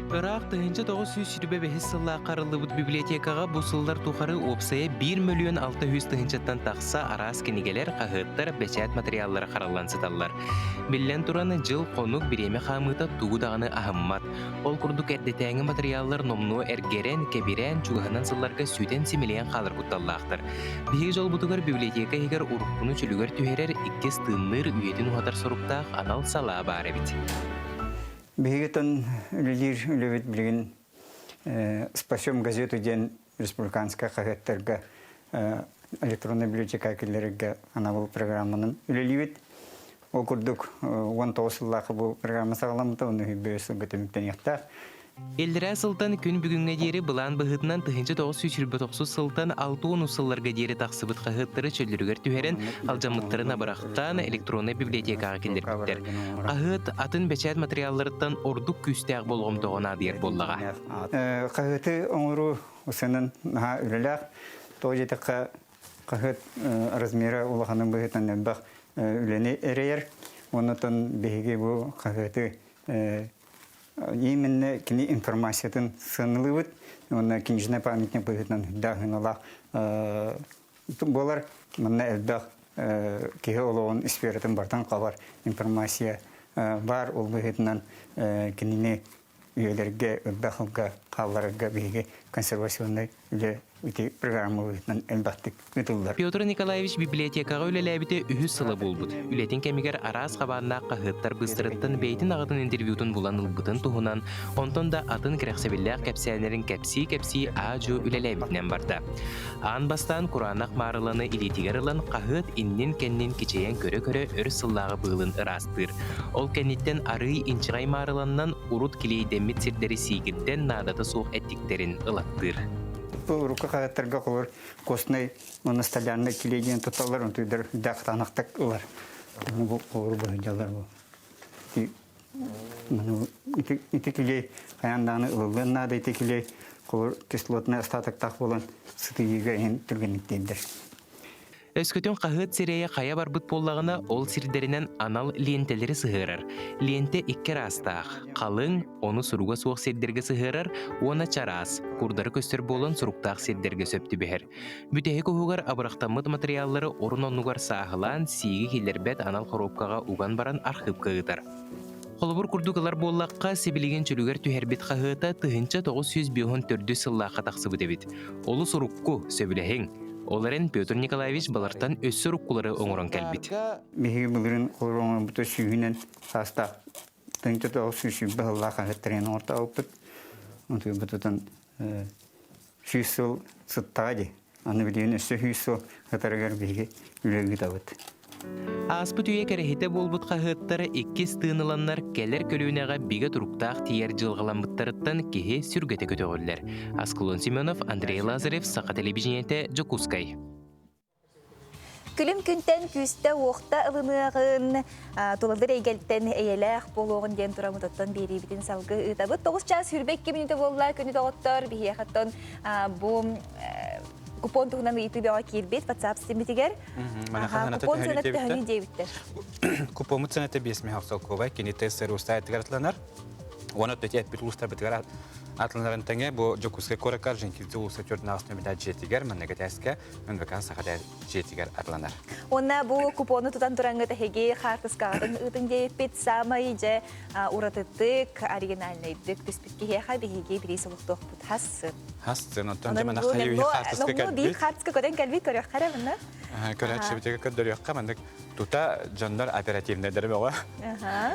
Ыраах 1925 сыллаахха арыллыбыт библиотекаҕа бу сыллар тухары уопсайа 1 мөлүйүөн 600 тыһыынчаттан тахса араас кинигэлэр, хаһыаттар, бэчээт матырыйааллара хараллан сыталлар. Биллэн туран, дьыл-хонук бириэмэ хаамыыта тугу даҕаны аһыммат. Ол курдук эрдэтээҥи матырыйааллар номнуо эргэрэн, кэбирээн, чугаһынан сылларга сүтэн-симэлийэн хаалар кутталлаахтар. Биһиги дьолбутугар библиотека иһигэр уруккуну чөлүгэр түһэрэр, иккис тыынныыр, үйэтин уһатар соруктаах анал салаа баар эбит. Биһигитин үлэлиир үлэбит билигин «Спасем газету» диэн республиканскай хаһыаттарга электронный библиотека киллэрэргэ анабыл программанан үлэлиибит. Ол курдук 19 сыллаах бу программа саҕаламмыта, онно 25 сылга түмүктэниэхтээх. Иллэрээ сылтан күн бүгүҥҥэ диэри былаан быһыытынан 1929 сылтан 60 сылларга диэри тахсыбыт хаһыаттары чөллөрүгэр түһэрэн, алдьаммыттарын абырахтаан электроннай библиотекаҕа киллэрбиттэр. Хаһыат атын бэчээт материалларыттан ордук күүстээх болҕомтоҕо наадыйар буоллаҕа. Хаһыаты оҥоруу усунан наһаа үлэлээх. Тоҕо диэтэххэ, хаһыат размера улаханын быһыытынан элбэх үлэни эрэйэр. Оннотон биһиги бу хаһыаты именно кини информациятын сыаналыыбыт уонна книжный памятник быһыытынан даһыналаах буолар. Манна элбэх киһи олоҕун сфератын бартан хабар информация баар ол быһыытынан кинини үйэлэргэ элбэх сылга хаалларарга биһиги консервационнай үлэ ити программа быһыытынан элбэхтик ыытыллар. Петр Николаевич библиотекаҕа үлэлээбитэ үһүс сыла буолбут. Үлэтин кэмигэр араас хабааннаах хаһыаттар быыстарыттан бэйэтин аҕатын интервьютун булан ылбытын туһунан, онтон да атын кэрэхсэбиллээх кэпсээннэрин кэпсии-кэпсии аа-дьуо үлэлээбитинэн барда. Аан бастаан кураанах маарыланы илиитигэр ылан хаһыат иннин-кэннин кичэйэн көрө-көрө өр сыллааҕы быылын ыраастыыр. Ол кэнниттэн арыый инчэҕэй маарыланнан урут килиэйдэммит сирдэри сиигирдэн наадата суох эттиктэрин ылаттыыр. Бу урукку хаһыаттарга холор костнай уонна столярнай килиэй диэн тутталлар, онтуйдар үрдээх кытаанахтык ылар. Бу холору быһыдьаллар бу. Ити килиэй хайаан даҕаны ылыллыан наада ити килиэй холор кислотнай остатоктаах буолан сытыйыыга иһин түргэнник тиэрдэр. Өскөтүн хаһыат сирэйэ хайа барбыт буоллаҕына, ол сирдэринэн анал лиэнтэлэри сыһыарар. Лиэнтэ икки араастаах: халыҥ, ону суруга суох сирдэргэ сыһыарар уонна чараас, курдары көстөр буолан суруктаах сирдэргэ сөп түбэһэр. Бүтэһик уһугар абырахтаммыт матырыйааллары орун-оннугар сааһылаан, сииги киллэрбэт анал хоруопкаҕа уган баран архыыпка ыытар. Холобур курдук ылар буоллахха, сибилигин чөлүгэр түһэрбит хаһыата 1954 сыллаахха тахсыбыт эбит. Олус урукку, сөбүлэһиҥ. Ол эрэн Петр Николаевич балартан өссө уруккулары оҥорон кэлбит. Биһиги былырыын холобур оҥорбута сүүһүнэн саастаах тыһыынча 920 сыллаах хаһыаттарын оҥортообуппут. Онтуйбутутан 100 сыл сыттаҕа дии. Аны билигин өссө 100 сыл сытарыгар биһиги үлэ ыытабыт. Ааспыт үйэ кэрэһитэ буолбут хаһыаттара иккис тыын ыланнар кэлэр көлүөнэҕэ бигэ туруктаах тиийэр дьылҕаламмыттарыттан киһи сүргэтэ көтөҕүллэр. Аскалон Семенов, Андрей Лазарев, Саха телевидениетэ, Дьокуускай. Күлүм күнтэн күүстэ-уохта ылыныаҕын, тулалыр эйгэлтэн эйэлээх буолуоҕун диэн тураммытыттан биэриибитин салгыы ыытабыт. 9 чаас 22 мүнүүтэ буолла күнү доҕоттор биһиэхэттэн бу купон туһунан ыйытыы бөҕө киирбит WhatsApp ситиммитигэр. Купон сыаната төһөнүй диэбиттэр. Купоммут сыаната 5 миһэх солкуобай, кини ТСРУ сайтыгар атланар. Уонна төти эппит улуустарбытыгар атланарын тэҥэ бу Дьокуускай куоракка Орджоникидзе улууса төрдүн нөмүтэ дьиэтигэр, манныгы тээскэ НВК Саха дьиэтигэр атланар. Уонна бу купону тутан тураҥҥыт эһиги хаартыскаҕытын ыытын диэбиппит саамай дьэ уратытык, оригинальнайдык түспүт киһиэхэ биһиги бириис олохтуохпут хас Хас сын оттон дьэ мана хайыы хаартыска кэлбит. Биир хаартыска көтөн кэлбит көрүөххэ эрэ мына. Көрөөччүбүтүгэр көрдөрүөххэ маннык тута дьоннор оперативнайдары бөҕө.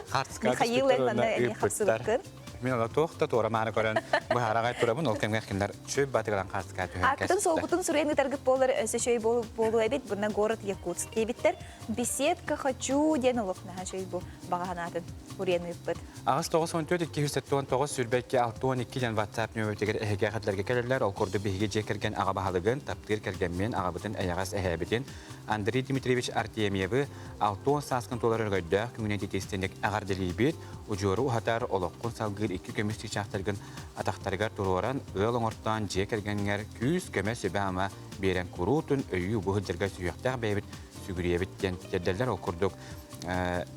Хаартыска Михаил эн манна эмиэ хапсыбыккын. Мин ола туох да туора мааны көрөн быһаарагай турабын, ол кэмҥэ кинилэр чөй батыгынан хаастыка түһэн Акытын солбутун суруйан ытаргыт буолар өссө чөй буолуо эбит, бунна город Якутск диэбиттэр. Беседка хочу диэн олох наһаа чөй бу баҕаһанаатын уруйан ыыппыт. 8 94 279 22 62 диэн WhatsApp нөміртігер эһиги эҕэрдэлэргэ кэлэллэр. Ол курдук биһиги дьиэ кэргэн аҕа баһылыгын, таптыыр кэргэммин, аҕабытын эйэҕэс эһээбитин Андрей Дмитриевич Артемьевы 60 сааскын туолар өрөгөйдөөх күҥүнэн итиистэнник эҕэрдэлиибит. Удьуору уһатар, олоххун салгыыр икки көмүс чыычаахтаргын атахтарыгар туруоран, ыал оҥортоон дьиэ кэргэҥҥэр күүс-көмө сүбэ-ама биэрэн куруутун өйүү бу сылдьарга сүһүөхтээх бэйэбит сүгүрүйэбит диэн тиэрдэллэр. Ол курдук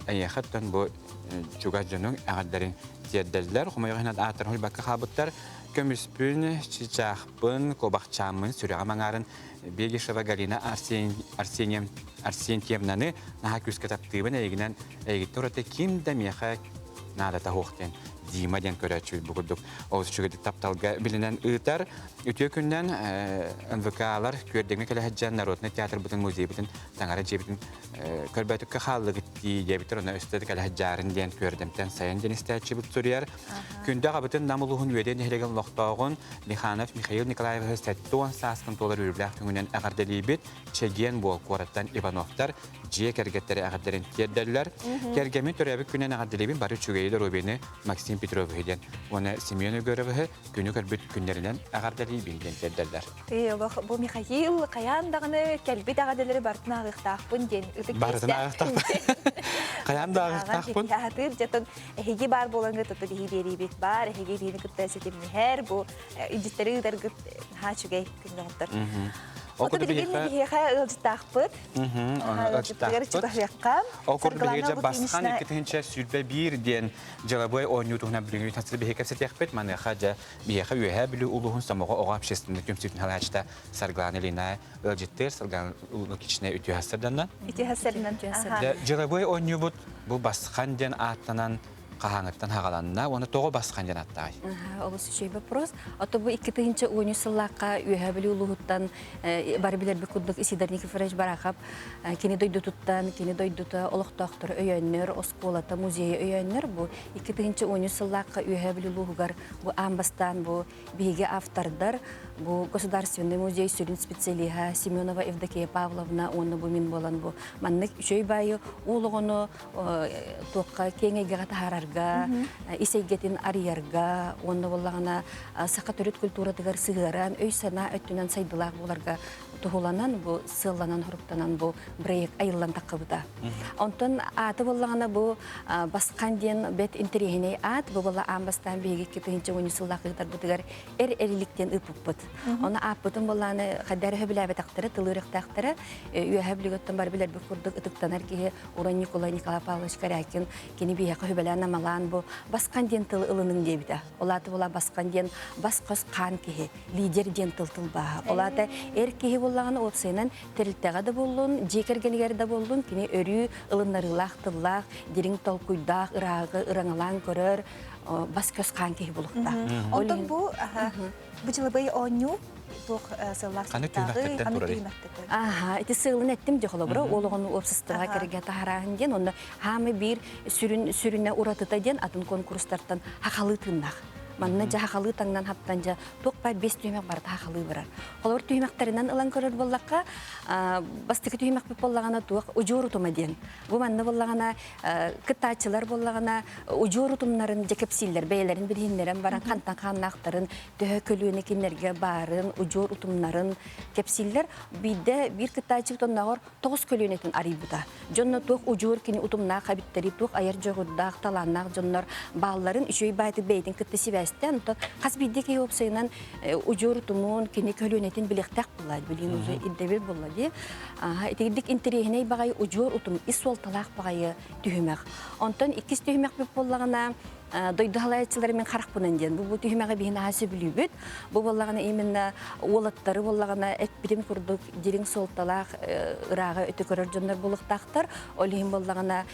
эйиэхэттэн бу чугас дьонуҥ эҕэрдэрин тиэрдэллэр. Хомойуох иһин ааттарын хуйбакка хаалбыттар. Көмүспүн, чычаахпын, куобахчааммын, сүрэҕим аҥаарын Бегишева Галина Арсентьевнаны наһаа күүскэ таптыыбын, эйигинэн эйигиттэн ураты ким да миэхэ наадата суох диэн Дима диэн көрөөччүбүт бу курдук олус үчүгэйдик тапталга билинэн ыытар. Үтүө күннэн НВК-лар Күөрдэҥҥэ кэлэ сылдьан народнай театрбытын, музейбытын, таҥара дьиэбитин көрбөтүккэ хааллыгыт дии диэбиттэр, онно өстө да кэлэ сылдьаарын диэн Күөрдэмтэн сайын диэн истээччибит суруйар. Күндү аҕабытын Нам улууһун Үөдэй нэһилиэгин олохтооҕун Лиханов Михаил Николаевиһы 70 сааскын туолар үөрүүлээх күҥүнэн эҕэрдэлиибит. Чэгиэн буол куораттан Ивановтар дьиэ кэргэттэрэ эҕэрдэрин тиэрдэллэр. Кэргэммин төрөөбүт күнүнэн эҕэрдэлиибин бары үчүгэйи доруобуйаны Максим Петровиһы диэн уонна Семен Егоровиһы күнү көрбүт күннэринэн эҕэрдэлиибин диэн тиэрдэллэр. Олох бу Михаил хайаан даҕаны кэлбит эҕэрдэлэри барытын ааҕыахтаахпын диэн ытык Барытын ааҕыахтаахпын. Хайаан да ааҕыахтаахпын. Аһатыыр дьэтон эһиги баар буоланга туту биһи биэриибит баар, эһиги биһини кытта ситимниһэр, бу илдьиттэри ыытаргыт наһаа үчүгэй күннөҕүттэр. Ол курдук билигин биһиэхэ ыалдьыттаахпыт. Ыалдьыттаахпыт. Чугаһыахха. Ол курдук биһиги дьэ Басхан 2021 диэн дьылабыай оонньуу туһунан билиҥҥи тахсыр биһиги кэпсэтиэхпит. Маныаха дьэ биһиэхэ Үөһээ Бүлүү улууһун Сомоҕо оҕо общественнай түмсүүтүн салайааччыта Саргылана Ильина ыалдьыттыыр Саргылана Лукична үтүө сарданна. Үтүө сарданна. Дьылабыай оонньуубут бу Басхан диэн ааттанан хаһааҥыттан хаҕаланна уонна тоҕо Басхан диэн ааттаай? Олус үчүгэй вопрос. Ото бу 2013 сыллаахха Үөһээ Бүлүү улууһуттан бары билэрбит курдук Исидор Никифорович Барахов кини дойдутуттан, кини дойдута олохтоохтору өйөөннөр, оскуолата, музейы өйөөннөр бу 2013 сыллаахха Үөһээ Бүлүү улууһугар бу аан бастаан бу биһиги автордар бу Государственный музей сүрүн специалиһа Семенова Евдокия Павловна уонна бу мин буолан бу маннык үчүгэй баайы уол оҕону туохха киэҥ эйгэҕэ таһаарарга, ис эйгэтин арыйарга уонна буоллаҕына саха төрүт культуратыгар сыһыаран өй-санаа өттүнэн сайдылаах буоларга туһуланан бу сыалланан-хоруктанан бу проект айыллан таххыбыта. Онтон ааты буоллаҕына бу Басхан диэн бэт интэриэһинэй аат бу буолла аан бастаан биһиги 2010 сыллаах ыытарбытыгар эр эрилик диэн ыыппыппыт. Оны ааппытын буоллааны хайдары сөбүлээбэтэхтэрэ, тыл үөрэхтээхтэрэ үөһэ бүлүгөттөн бар билэрбит курдук ытыктанар киһи Уран Николай Николай Павлович Корякин кини биһиэхэ хүбэлээн амалаан бу Басхан диэн тылы ылының диэбитэ. Ол аата була Басхан диэн бас-хос хаан киһи, лидер диэн тыл тылбааһа. Ол аата эр киһи буоллаҕына уопсайынан тэрилтэҕэ да буоллун, дьиэ кэргэнигэр да буоллун, кини өрүү ылыннарыылаах тыллаах, дириҥ толкуйдаах, ырааҕы ыраҥалаан көрөр бас-көс хаан киһи буолуохтаах. Онтон бу бу дьылыбай оонньуу туох сыллаах Ханы түһүмэхтэртэн турарый? Аха, ити сыалын эттим дьэ холобура, ол оҕону уопсастыбаҕа кэргэ таһарааһын диэн, онно хаамы биир сүрүн сүрүнэ уратыта диэн атын конкурстартан хахалыы тыыннаах. Манна дьэ хахалыы таҥнан хаптан дьэ туох баар бес түһүмэх барыта хахалыы барар. Холобур түһүмэхтэринэн ылан көрөр буоллахха, бастакы түһүмэхпит буоллаҕына туох удьуор утума диэн. Бу манна буоллаҕына кыттааччылар буоллаҕына удьуор утумнарын дьэ кэпсииллэр, бэйэлэрин билиһиннэрэн баран хантан хааннаахтарын, төһө көлүөнэ кинилэргэ баарын, удьуор утумнарын кэпсииллэр. Биирдэ биир кыттааччыбыт оннооҕор тоҕус көлүөнэтин арыйбыта. Дьонно туох удьуор кини утумнаах эбиттэри, туох айар дьоҕурдаах, талааннаах дьоннор баалларын үчүгэй баайтык бэйэтин кытта сибээстээн, онтон хас биирдии киһи уопсайынан удьуор утумун, кини көлүөнэтин билиэхтээх буолла, билигин уже ирдэбил буолла дии. Итигирдик интэриэһинэй баҕайы удьуор утум ис суолталаах баҕайы түһүмэх. Онтон иккис түһүмэхпит буоллаҕына, дойду халаайаччылары мин харахпынан диэн. Бу түһүмэҕи биһин аһа сөбүлүүбүт. Бу буоллаҕына именно уолаттары буоллаҕына эппитим курдук дириҥ суолталаах ырааҕы өтө көрөр дьоннор буолуохтаахтар. Ол иһин буоллаҕына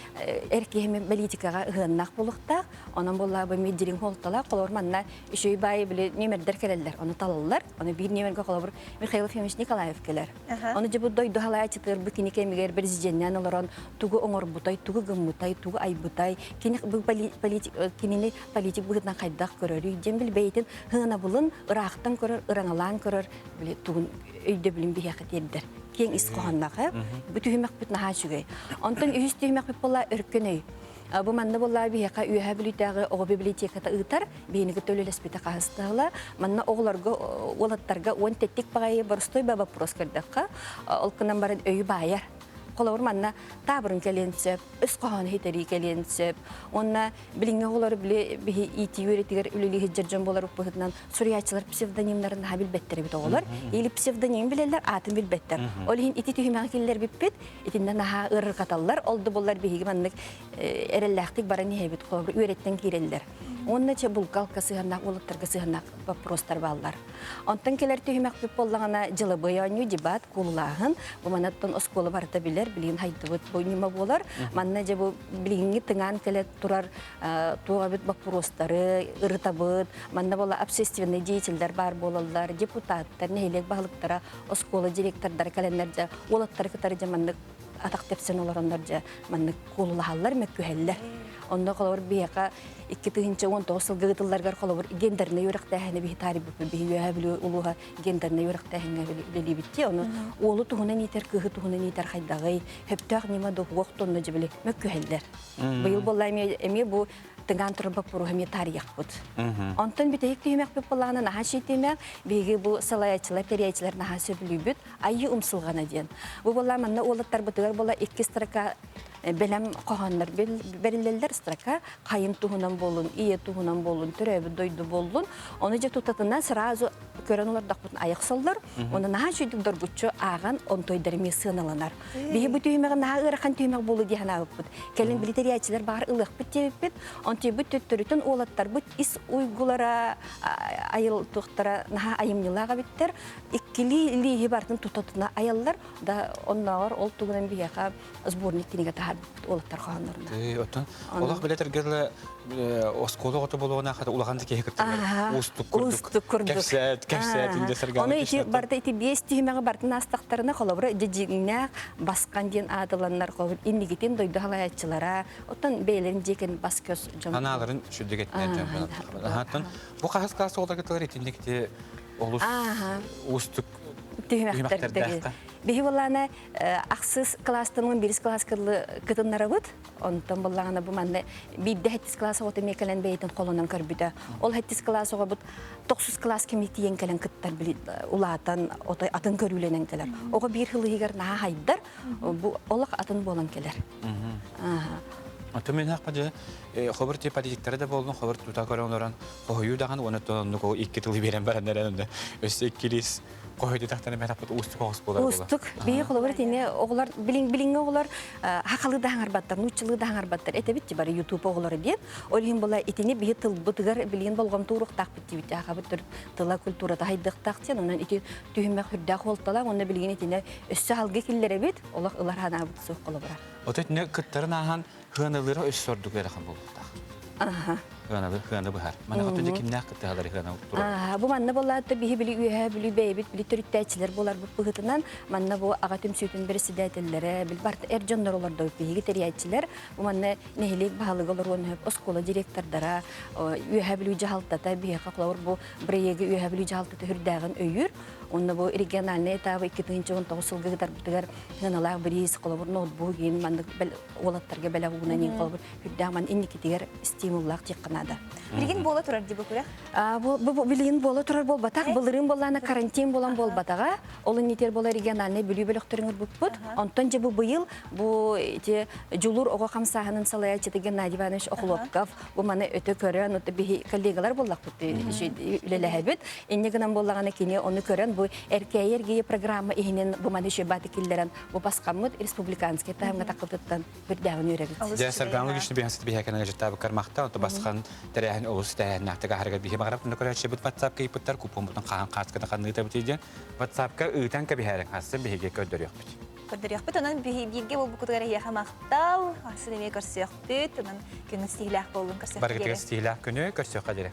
эр киһи политикаҕа ыһыаннаах буолуохтаах. Онон буоллаҕа бу эмиэ дириҥ суолталаах. Холобур манна үчүгэй баайы били нүөмэрдэр кэлэллэр. Ону талаллар. Ону биир нүөмэргэ холобур Михаил Ефимович Николаев кэлэр. Ону дьэ бу дойду халаайаччытыгар бу кини кэмигэр президеннээн олорон тугу оҥорбутай, тугу гыммытай, тугу айбытай, кини бу политик кини кинини политик быһыытынан хайдах көрөрүй диэн били бэйэтин һыанабылын ыраахтан көрөр, ыраҥалаан көрөр били тугун өйдөбүлүн биһиэхэ тиэрдэр. Киэҥ ис хоһоонноох ээ. Бу түһүмэхпит наһаа үчүгэй. Онтон үһүс түһүмэхпит буолла өркөн өй. Бу манна буолла биһиэхэ Үөһээ Бүлүүтээҕи оҕо библиотеката ыытар. Биһини кытта үлэлэспитэ хаһыстаһыла. Манна оҕолорго, уолаттарга уон тэттик баҕайы боростуой ба вопрос көрдөххө, ол гынан баран өйү баайар. Холобур, манна таабырын кэлиэн сөп, өс хоһоон хитэрии кэлиэн сөп. Уонна билиҥҥи оҕолору били биһи иитии үөрэтигэр үлэлии сылдьар дьон буолар быһыытынан суруйааччылар псевдонимнарын наһаа билбэттэр эбит оҕолор. Или псевдоним билэллэр, аатын билбэттэр. Ол иһин ити түһүмэҕи киллэрбиппит, итиннэ наһаа ыарырҕаталлар. Ол да буоллар биһиги маннык эрэллээхтик баран иһэбит, холобур, үөрэттэн киирэллэр. Уонна чэ булка-алка сыһыаннаах, уолаттарга сыһыаннаах вопростар бааллар. Онтон кэлэр түһүмэхпит буоллаҕына дьылабыай оонньуу, дебат, куулулааһын. Бу манаттан оскуола барыта билэр, билигин хайдыбыт бу ньыма буолар. Манна дьэ бу билиҥҥи тыҥаан кэлэ турар туох эбит боппуруостары ырытабыт. Манна буола общественный деятельдэр баар буолаллар, депутаттар, нэһилиэк баһылыктара, оскуола директордара кэлэннэр дьэ уолаттары кытары дьэ маннык атах тэпсэн олороннор дьэ маннык куолулаһаллар, мөккүһэллэр. Онно холобур биһиэхэ 2019 сылга ыытылларыгар холобур гендернэй үөрэхтээһини биһи таарыйбыппыт. Биһи Үөһээ Бүлүү улууһа гендернэй үөрэхтээһиҥҥэ үлэлиибит. Ону уолу туһунан иитэр, кыыһы туһунан иитэр хайдаҕый, сөптөөх ньыма дуһуох тонна дьэ били мөккүһэллэр. Быйыл буолла эмиэ эмиэ бу тыҥаан турар боппуруоһу эмиэ таарыйыахпыт. Онтон бүтэһик түһүмэхпит буоллаҕына наһаа шиитимэх, биһиги бу салайааччылар, тэрийээччилэр наһаа сөбүлүүбүт. Айыы умсулҕана диэн. Бу буолла манна уолаттарбытыгар буола икки строка бэлэм хоһооннор бэриллэллэр строка хайын туһунан буоллун, ийэ туһунан буоллун, төрөөбүт дойду буоллун. Ону дьэ тутатына сразу көрөн олордохпутун айах соллор. Оны наһаа үчүгдүк доргуччу ааҕан онтойдар эмиэ сыаналанар. Биһи бу түһүмэҕи наһаа ыарахан түһүмэх буолу дии санаабыппыт. Кэлин билитэрияччилэр баҕар ылыахпыт диэбиппит. Онтуйбут төттөрүтүн уолаттарбыт ис уйгулара айыл туохтара наһаа айымньылаах эбиттэр. Иккилии илииһи барытын тута-тута айаллар. Да оннооҕор ол тугунан биһиэхэ сборник кинигэ таһаарбыппыт уолаттар хоһооннорунан. Оттон олох билэтэргэ оскуола оҕото буолуоҕуна хата улахан да киһи кытта уустук курдук кэпсээт кэпсээт инде саргаана Ону ити барыта ити биэс түһүмэҕи бартын аастахтарына холобура дьиҥнээх баскан диэн аатыланнар холобур иннигитин дойду халайааччылара оттон бэйэлэрин дьиэкин бас көс дьон анааларын сүрдүк этинэр дьон бу хаһыс класс оҕолоргутугар итинник ити олус уустук түһүмэхтэрдээх биһи буоллаана ахсыс класстан уон бирис класс кытыннарабыт Онтон буллаҕына бу манна биирдэ сэттис кылаас оҕото эмиэ кэлэн бэйэтин холонон көрбүтэ. Ол сэттис кылаас оҕобут тохсус кылаас кими тиийэн кэлэн кыттар улаатан отой атын көрүүлэнэн кэлэр. Оҕо биир сыл иһигэр наһаа хайдар, бу олох атын буолан кэлэр. Оттон мин хаппа дьэ хобур ти политиктары да болдун хобур тута көрөн олорон хоһуйуу даҕан уонна оннук икки тылы биэрэн баран эрэн онно өссө иккилиис Хоһуйду тахтан эмэ таппыт уустук оҕус буолар Уустук. Биһи холобур итини оҕолор билиҥ билиҥҥи оҕолор хахалыы да хаҥарбаттар, нууччалыы да хаҥарбаттар. Этэбит ти бары YouTube оҕолоро диэн. Ол иһин була итини биһи тылбытыгар билигин болҕомто ууруохтаахпыт диибит. Хахабыт төрүт тыла культурата хайдыахтаах диэн. Онон ити түһүмэх үрдээх уолталаах уонна билигин итини өссө халгы киллэрэбит. Олох ылар ханаабыт суох холобура. Ото итини кыттарын ааһан Хыаналыыра өссө ордук ыарахан буолуохтаах. Аха. Хыаналы, хыаны быһар. Маны хоту кимнээх кыттыһалары хыана турар. Бу манна буолаатта биһи били үөһээ бүлүү бэйэбит били төрүттээччилэр буоларбыт быһыытынан манна бу аҕа түмсүүтүн председателлэрэ бил барта эр дьоннор олордобут биһиги тэрийээччилэр бу манна нэһилиэк баһылыга олоруон сөп оскуола директордара үөһээ бүлүү дьаһалтата биһиэхэ холобур бу бырайыагы үөһээ бүлүү дьаһалтата үрдээҕин өйүүр Онно бу региональнай этабы 2019 сылга ыытарбытыгар сыаналаах бириис, холобур, ноутбук иин маннык уолаттарга бэлэх угунан иин холобур үрдээх ман инникитигэр стимуллаах диэххэ наада. Билигин буола турар дии бу күрэх? Бу билигин буола турар буолбатах. Былырыын буоллаана карантин буолан буолбатаҕа. Ол иннитигэр буола региональнай Бүлүү бөлөхтөрүн ырбыппыт. Онтон дьэ бу быйыл бу ити Дьулуур оҕо хамсааһынын салайааччыта Геннадий Иванович Охлопков бу маны өтө көрөн, биһи коллегалар буоллахпыт үлэлэһэбит. Инньэ гынан буоллаҕына кини ону көрөн бу Эркээйи эргийи программа иһинэн бу маны үчүгэй киллэрэн бу басқаммыт республиканский таһымҥа таххыбытыттан үрдээҕин үөрэбит. Дьэ, Саргана Лукична биһиэхэ биһиэхэ жыттаабыккар махтал, ото басхан тэрээһин олус тэрээһиннээхтик аһарыгар биһи баҕарабыт көрөөччүбүт WhatsApp-ка ыйыппыттар купонбутун хаһан хааската ханныытабыт диэн WhatsApp-ка ыытан кэбиһээрин хассын биһиги көрдөрүөхпүт. Көрдөрүөхпүт, онон бииргэ буолбуккутугар эһиэхэ махтал, ахсын эмиэ көрсүөхпүт, онон күҥҥүт ситиһиилээх буоллун, көрсүөххэ Барыгытыгар ситиһиилээх күнү көрсүөххэ диэри.